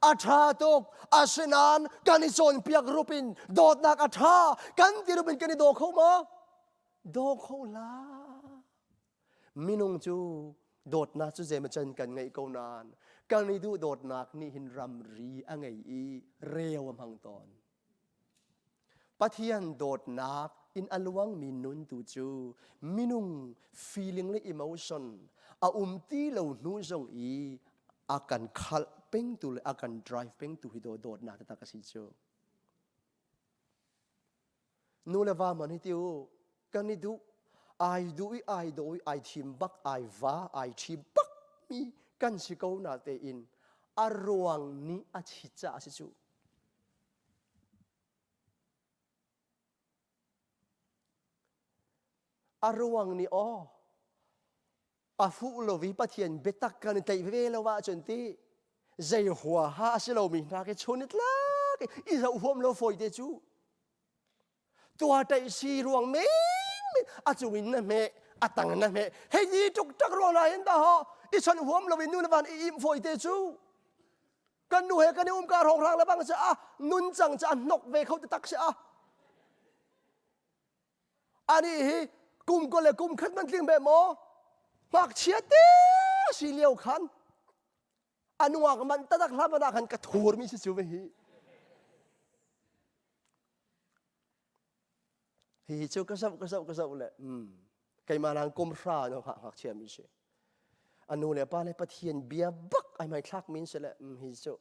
a ṭha tuk asinain kan i cawnpiak rup in dawtnak a ṭha kan ti rup in kan i daw kho maw? Daw kho hlah. Minung cu dawtnak cu zeimaw can kan ngeih ko nain kan i duh dawtnak nih hin ramri a ngei i reu a hmang tawn. Pathian dawtnak in a luangmi nun tu cu minung feeling le emotion a um ti lo hnu zong i a kan khalh pengtu le a kan drive pengtu hi dawtnak taktak a si cu. Nu le va man hi ti u kan i duh ai duh i ai daw i ai thim bak ai va ai ṭhi bak mi kan si ko na tein a ruang nih a chit caah a si cu. A ruang nih aw a fuh lo i Pathian biatak kan i tlaih ve lo ahcun ti zei huaha a si lomi hna khi chun i tlak i zoh huam lo fawi te cu tua ṭaih si ruang men a cung in na hmeh a tang na hmeh hei ni ṭukṭak ruang na hin dah i chawnh huam lo in nu le van i im fawi te cu kan nu he kan i um ka hrawnghrang le bang si a nun cang cu a hnok ve kho taktak si a ani hi kum ko le kum khat man tling be maw ngakchia te si lio khan anuak man tatak hla mana khan ka thur mi si cu ve hi Hihi cu ka zoh ka zoh ka zoh le mm, keimah nang kum hra no ngakchia mi si. A nu le pa le Pathian bia bak ai mai thlak min si le mm, hi cu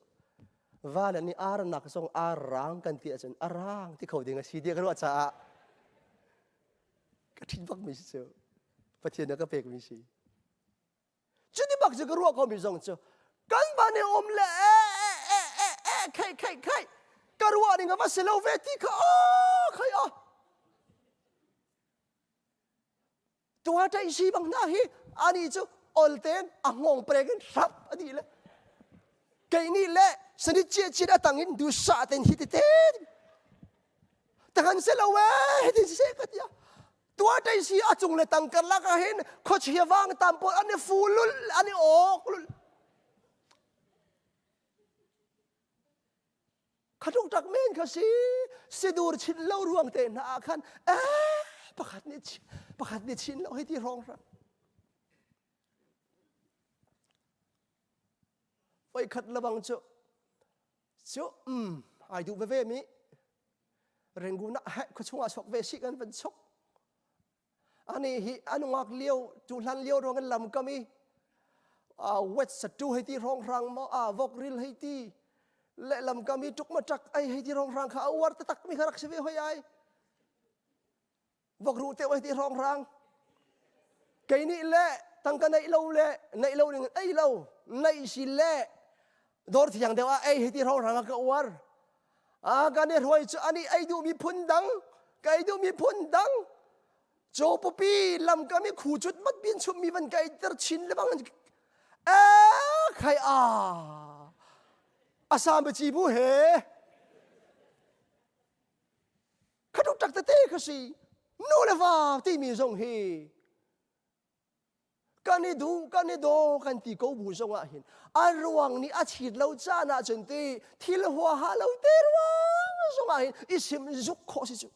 va le nih ar nak zong ar rang kan ti ahcun a rang ti kho ding a si ti ka ruah caah ka ṭhin bak mi si cu Pathian nih a ka pek mi si. Cuti bak cu ka ruah ko mi zong cu kan van i um le e e e e e khei khei khei ka ruah ning a va si lo ve ti kha aw khei aw tua ṭai si bang hna hi ani cu olten a hngawng prek in hrap a dih le kei nih le sani cia chin a tang in du sa ten hi te te tahan se lo e hi tin se ka tia. Tuah si a cung le tang karlak ah hin khuachia vang tam pawl an i fu lul an i awk lul. Khatuk tak men kha si sidur chin lo ruang te hna ah khan eh pakhat nih pakhat nih chin lo hei ti hrawng hra. Voikhat lebang cu cu um ai duh veve mi Rangoon ah heh khuachung ah sok ve si kan van sok. Ani hi anungak lio tu hlan lio ruang in lam kam i wet satu hei ti rong rang mo a vok ril hei ti le lam kam i tuk ma tak ai hei ti rong rang kha a uar taktak mi kha rak si ve hoi ai. Vok ruh te hei ti rong rang. Kei nih le tangka neih lo le neih lo ning ei lo neih si le dawr thiang deuh ah ei hei ti rong rang ah ka uar. A kan i hruai cu ani ei duhmi phun dang ka ei duhmi phun dang caw pupi lam kam i khu cut mat bin chummi van ka ei ter chin le bang e khai a asam chi bu he khatuk tak tete kha si nu le va timi zong hi kan i duh kan i daw kan ti ko bu zong ah hin a ruang nih a chit lo caan ah cun ti thil huaha lo te ruang zong ah hin i sim zuk khawh si cu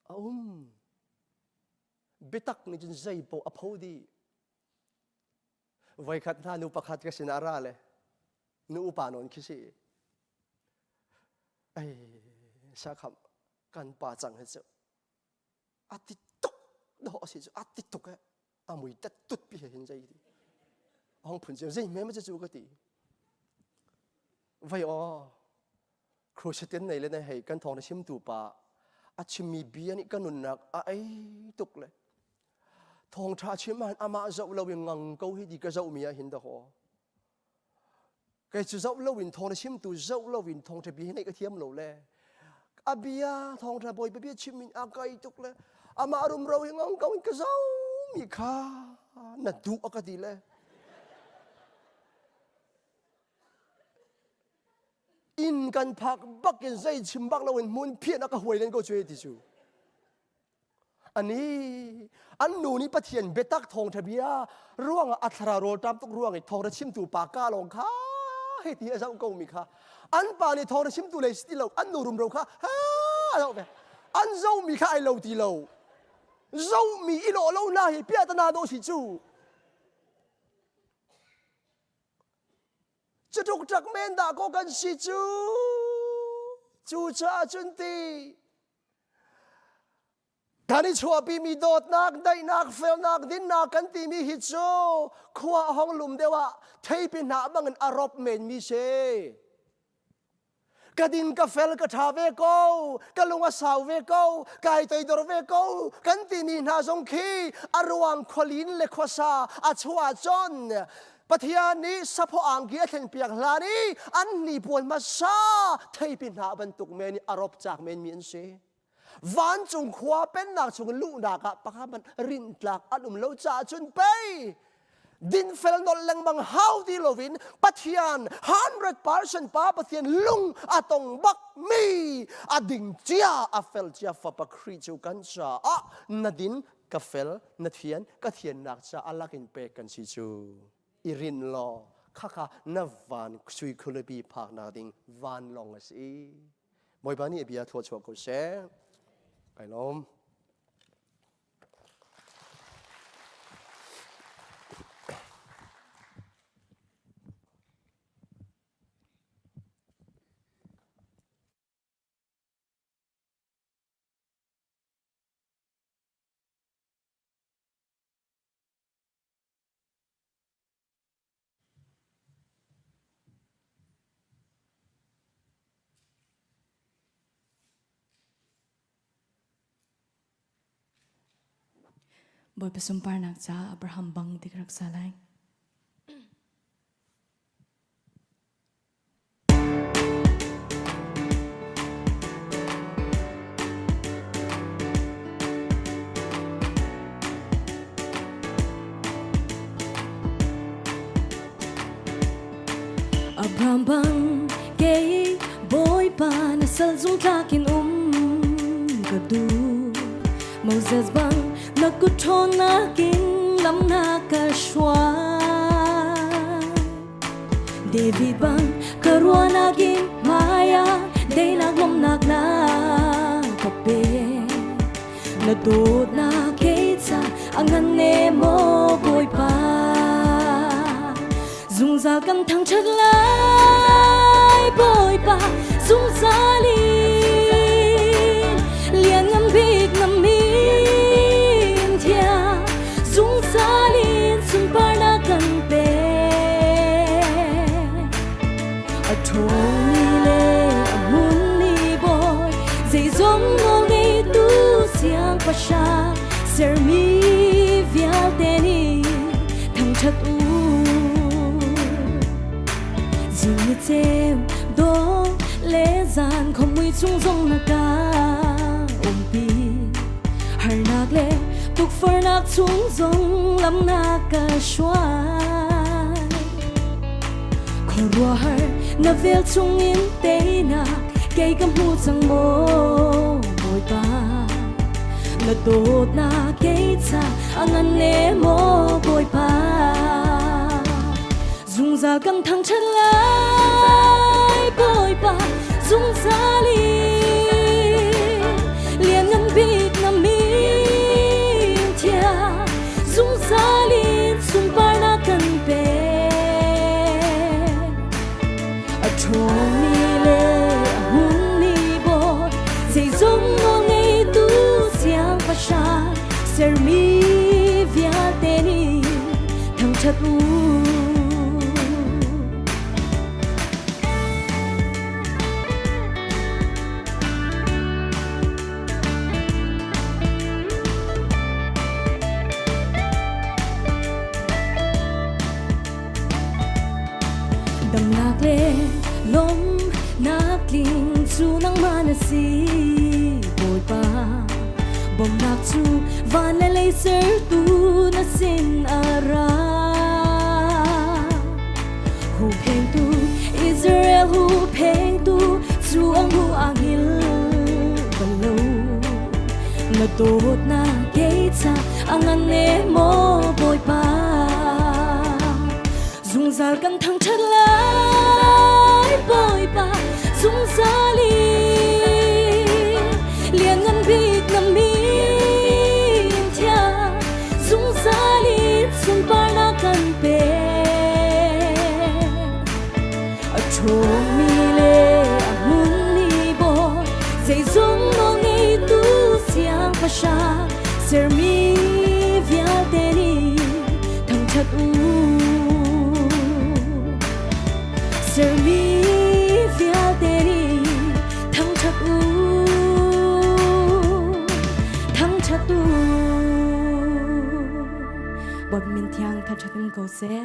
a um biatak nih cun zei paoh a pho dih voikhat hna nu pakhat ka sinah ra le nu upa nawn khi si Ei, sakham kan pa cang hi cu a ti tuk dawh a si cu a ti tuk eh a mui tet tut pi he hin zei ti hong phun cio zei me ma cu ka ti vai aw crusade nei le nei hei kan thawng na chimtu pa a chimmi bia nih ka nunnak a ei tuk le thawngṭha chim ah amah zoh lo in ngang ko hi ti ka zoh mi ah hin dawh Kei cu zoh loin thawng na chimtu zoh loin thawngṭha bia hi ngaih ka thiam lo le a bia thawngṭha bawipa bia chim in a kai tuk le amah rumro hi ngong ko in ka zomi kha na duh a ka ti le inn kan phak bak in zei chim bak loin hmun phian a ka huai len ko cu ti cu Ani an nu nih Pathian biatak thawngṭha bia ruangah a thlarau rawl ṭam tuk ruang i thawngṭha chimtu pa ka lawng kha hei ti a zoh ko mi kha an pa nih thawngṭha chimtu lei si ti lo an nu rumro kha ha a zoh ve an zohmi kha ai lo ti lo zohmi i lawh lo na hi piahtana dawh si cu cutuk ṭak men dah ko kan si cu cucaah cun ti Kan i chuahpimi dawtnak, daihnak, felnak, dinnak kan timi hi cu khua a hong lum deuh ah theipi hnah bangin a rop menmi si. Ka ding ka fel ka ṭha ve ko, ka lung a sau ve ko, kai toidor ve ko, kan timi hna zong khi a ruang khualin le khuasa a chuah cun Pathian nih saphaw angki a thlenpiak hlan i an hnipuan hmasa theipi hnah bantuk men i a rop cak menmi an si. Vancung khua pennak chung luhnak ah pakhat hmanh rinhtlak an um lo caah cun pei dinfel nolh lengmang hau ti loin Pathian 100% pa Pathian lung a tong bak mi a ding cia a fel cia fapa Khrih cu kan caah na din ka fel na thian ka thiannak ca a lakin pek kan si cu i rin law khakha na van sui khualipi phaknak ding vanlawng a si Bawipa nih a bia thluachuah ko seh kai lawm Bawipa sunparnak caah Abraham bang ti ka rak sa lai. Abraham bang kei sal zung tlakin um ka duh. Moses bang na kut ṭhawnnak in lam na ka hruai. David bang ka ruahnak in hmai ah daihnak lawmhnak na ka pek. Na dawtnak kei ca a ngan ne maw Bawipa. Zungzal kan thangṭhat lai Bawipa zungzal in lianngan bik na min thiang zungzal in sunparnak kan pek. A ṭhawngmi le a hmunmi bawi zeizong nawl ngeitu siangpahrang sermi vialte nih thangṭhat u. Zing ni ceu dawh le zan khuamui chung zong na ka umpi. Harnak le tukforhnak chung zong lam na ka hruai. Khuaruahhar na vel chungin teinak kei ka hmu cang maw Bawipa na dawtnak kei ca a ngan ne maw Bawipa zungzal kan thangṭhat lai Bawipa zungzal in lianngan bik na min thiang zungzal in sunparnak kan pek. A ṭhawngmi le a hmunmi bawi, zeizong nawl ngeitu siangpahrang, sermi vialte nih thangṭhat u. Damnak le lawmhnak tling cu nangmah na si Bawipa bawmhnak cu van le lei sertu na sin a ra Huhphengtu Israel huhphengtu cu ang hu angil bal lo na dawtnak kei ca a ngan ne maw Bawipa zungzal kan thangṭhat lai Bawipa zungzal in lianngan bik na min thiang zungzal in sunparnak kan pek a ṭhawngmi le a hmunmi bawi zeizong nawl ngeitu siangpahrang sermi vialte nih thangṭhat u sermi vialte nih thangṭhat u thangṭhat u Bawipa min thiang thangṭhat in ko seh.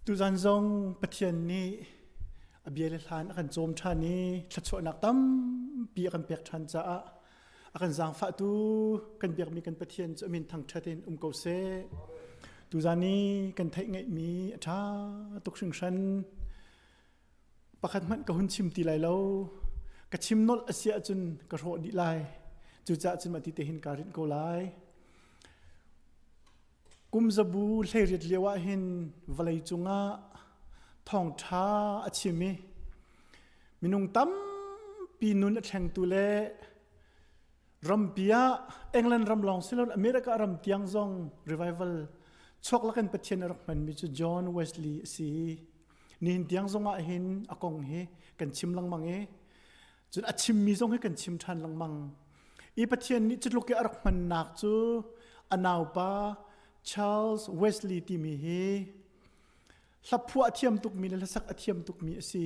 Tuzan zong Pathian nih a bia le hlan a kan cawm ṭhan i thluachuahnak tampi a kan pek ṭhan caah a kan zaangfahtu kan biakmi kan Pathian cu a min thangṭhat in um ko seh. Tuzan i kan theih ngeihmi a ṭha tuk hringhran. Pakhat hmanh ka hun chim ti lai lo. Ka chim nolh a si ahcun ka hrawh dih lai. Cucaah cun mah ti te hin kaa rinh ko lai. Kum zabu 18 lio ah hin vawlei cungah thawngṭha a chim i minung tampi nun a thlengtu le rampi ah England ram lawng si loin America ram tiang zong revival chuak lakin Pathian a rak hmanmi cu John Wesley a si. Nihin tiang zong ah hin a kong hi kan chim lengmang i cun a chimmi zong hi kan chim ṭhan lengmang. I Pathian nih cutluk i a rak hmannak cu a naupa Charles Wesley timi hi hlaphuah a thiam tukmi le hlasak a thiam tukmi a si.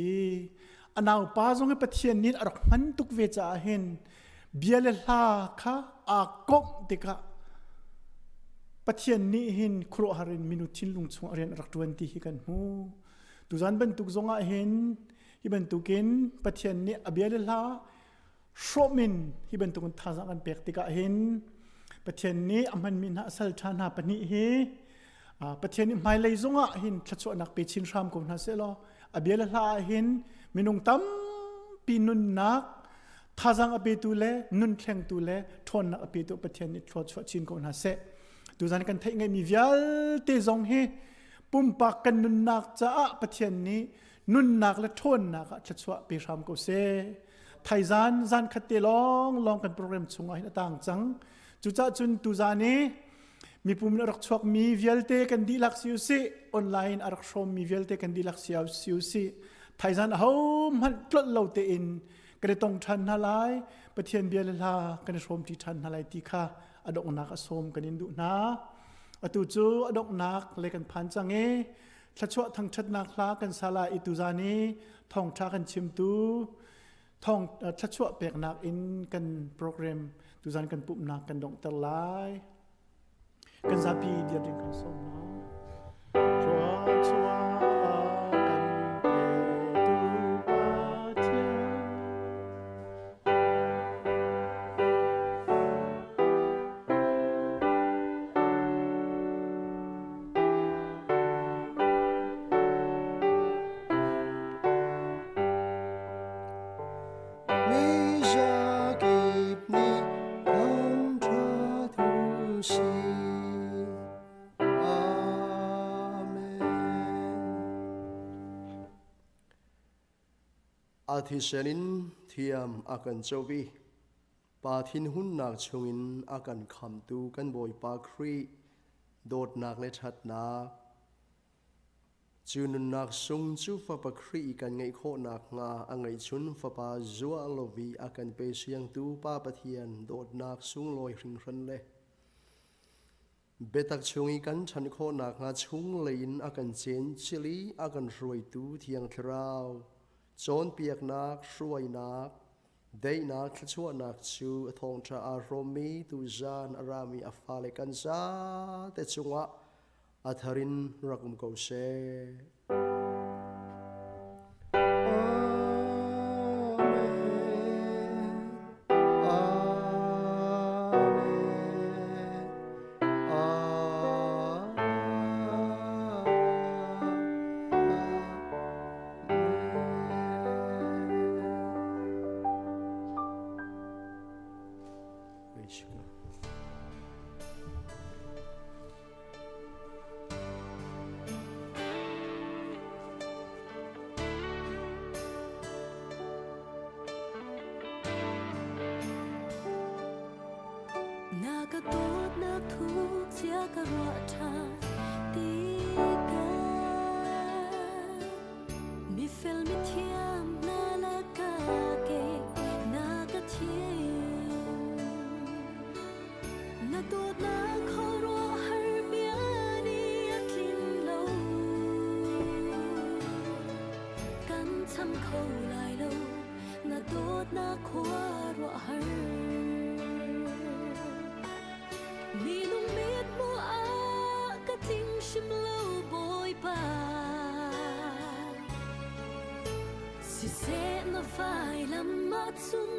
A naupa zong hi Pathian nih a rak hman tuk ve caah hin bia le hla kha aa komh tikah. Pathian nih hin khuaruahhar in minu thinlung chung a rian a rak ṭuan ti hi kan hmu. Tuzan bantuk zongah hin hi bantukin Pathian nih a bia le hla hrawm in hi bantukin thazaang kan pek tikah hin Pathian nih a hmanmi hna sal ṭha hna pahnih hi Pathian nih hmailei zongah hin thluachuahnak pe chin hram ko hna seh law a bia le hla ah hin minung tampi nunnak thazaang a petu le nun thlengtu le ṭhawnnak a petu Pathian nih thluachuah chin ko hna seh. Tuzan kan theih ngeihmi vialte zong hi pumpak kan nunnak caah Pathian nih nunnak le ṭhawnnak ah thluachuah pe hram ko seh. Thaizan zan khat te lawng lawng kan program chungah hin a tang cang. Cucaah cun tuzan i mipum in a rak chuakmi vialte kan dihlak si usih online a rak hrawmmi vialte kan dihlak si si usih thaizan ahohmanh tlolh lo tein kan i tong ṭhan hna lai Pathian bia le hla kan i hrawmṭi ṭhan hna lai ti kha a donghnak a sawm kan in duh hna atu cu a donghnak le kan phan cang i thluachuah thangṭhatnak hla kan sa lai i tuzan i thawngṭha kan chimtu thawng thluachuah peknak in kan program tuzan kan pumhnak kan donghter lai kan zapi dir ding kan sawm hna Thluachuah kan petu Pathian Mi zakip nih thangṭhat u sih. Amen. A thisen in thiam a kan co i Pa thinhunnak chungin a kan khamtu kan Bawipa Khrih dawtnak le ṭhatnak Cu nunnak sung cu Fapa Khrih kan ngeih khawh nakhnga a ngeihchun Fapa zuah lovi a kan pe siangtu Pa Pathian dawtnak sunglawi hringhran le biatak chung i kan ṭhan khawh nakhnga chunglei in a kan cencil i a kan hruaitu Thiang Thlarau cawnpiaknak, hruainak, daihnak, thluachuahnak cu a thawngṭha aa hrawmmi tuzaan a rami a fale kan zate cungah a thar in rak um ko seh. Amen. Amen. Amen. Na ka dawtnak thuk cia ka ruah ṭhan tikah mifel mithiam na lakah kei na ka thim. Na dawtnak khuaruahhar bia nih a tlin lo. Kan cham kho lai lo, na dawtnak khuaruahhar. Minung mit hmuh ah ka tling hrim lo Bawipa. Siseh na vailam ahcun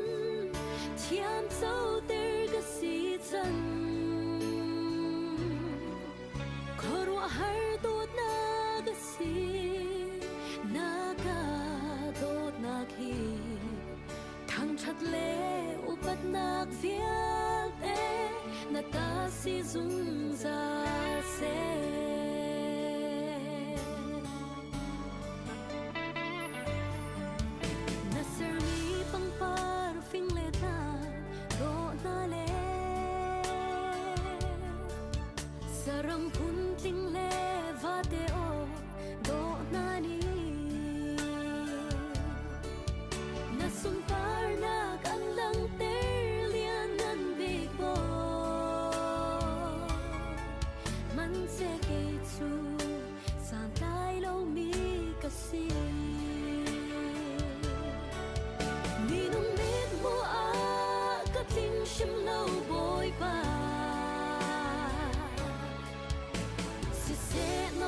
thiam coter ka si cang. Khuaruahhar dawtnak a si, na ka dawtnak hi. Thangṭhat le upatnak vialte na ta si zungzal seh. Na sermi pangpar fing le tlang dawh hna le saram phuntling le vate aw dawh hna nih na sunparnak an langhter lianngan bik bawi hmanhseh kei cu santlai lomi ka si.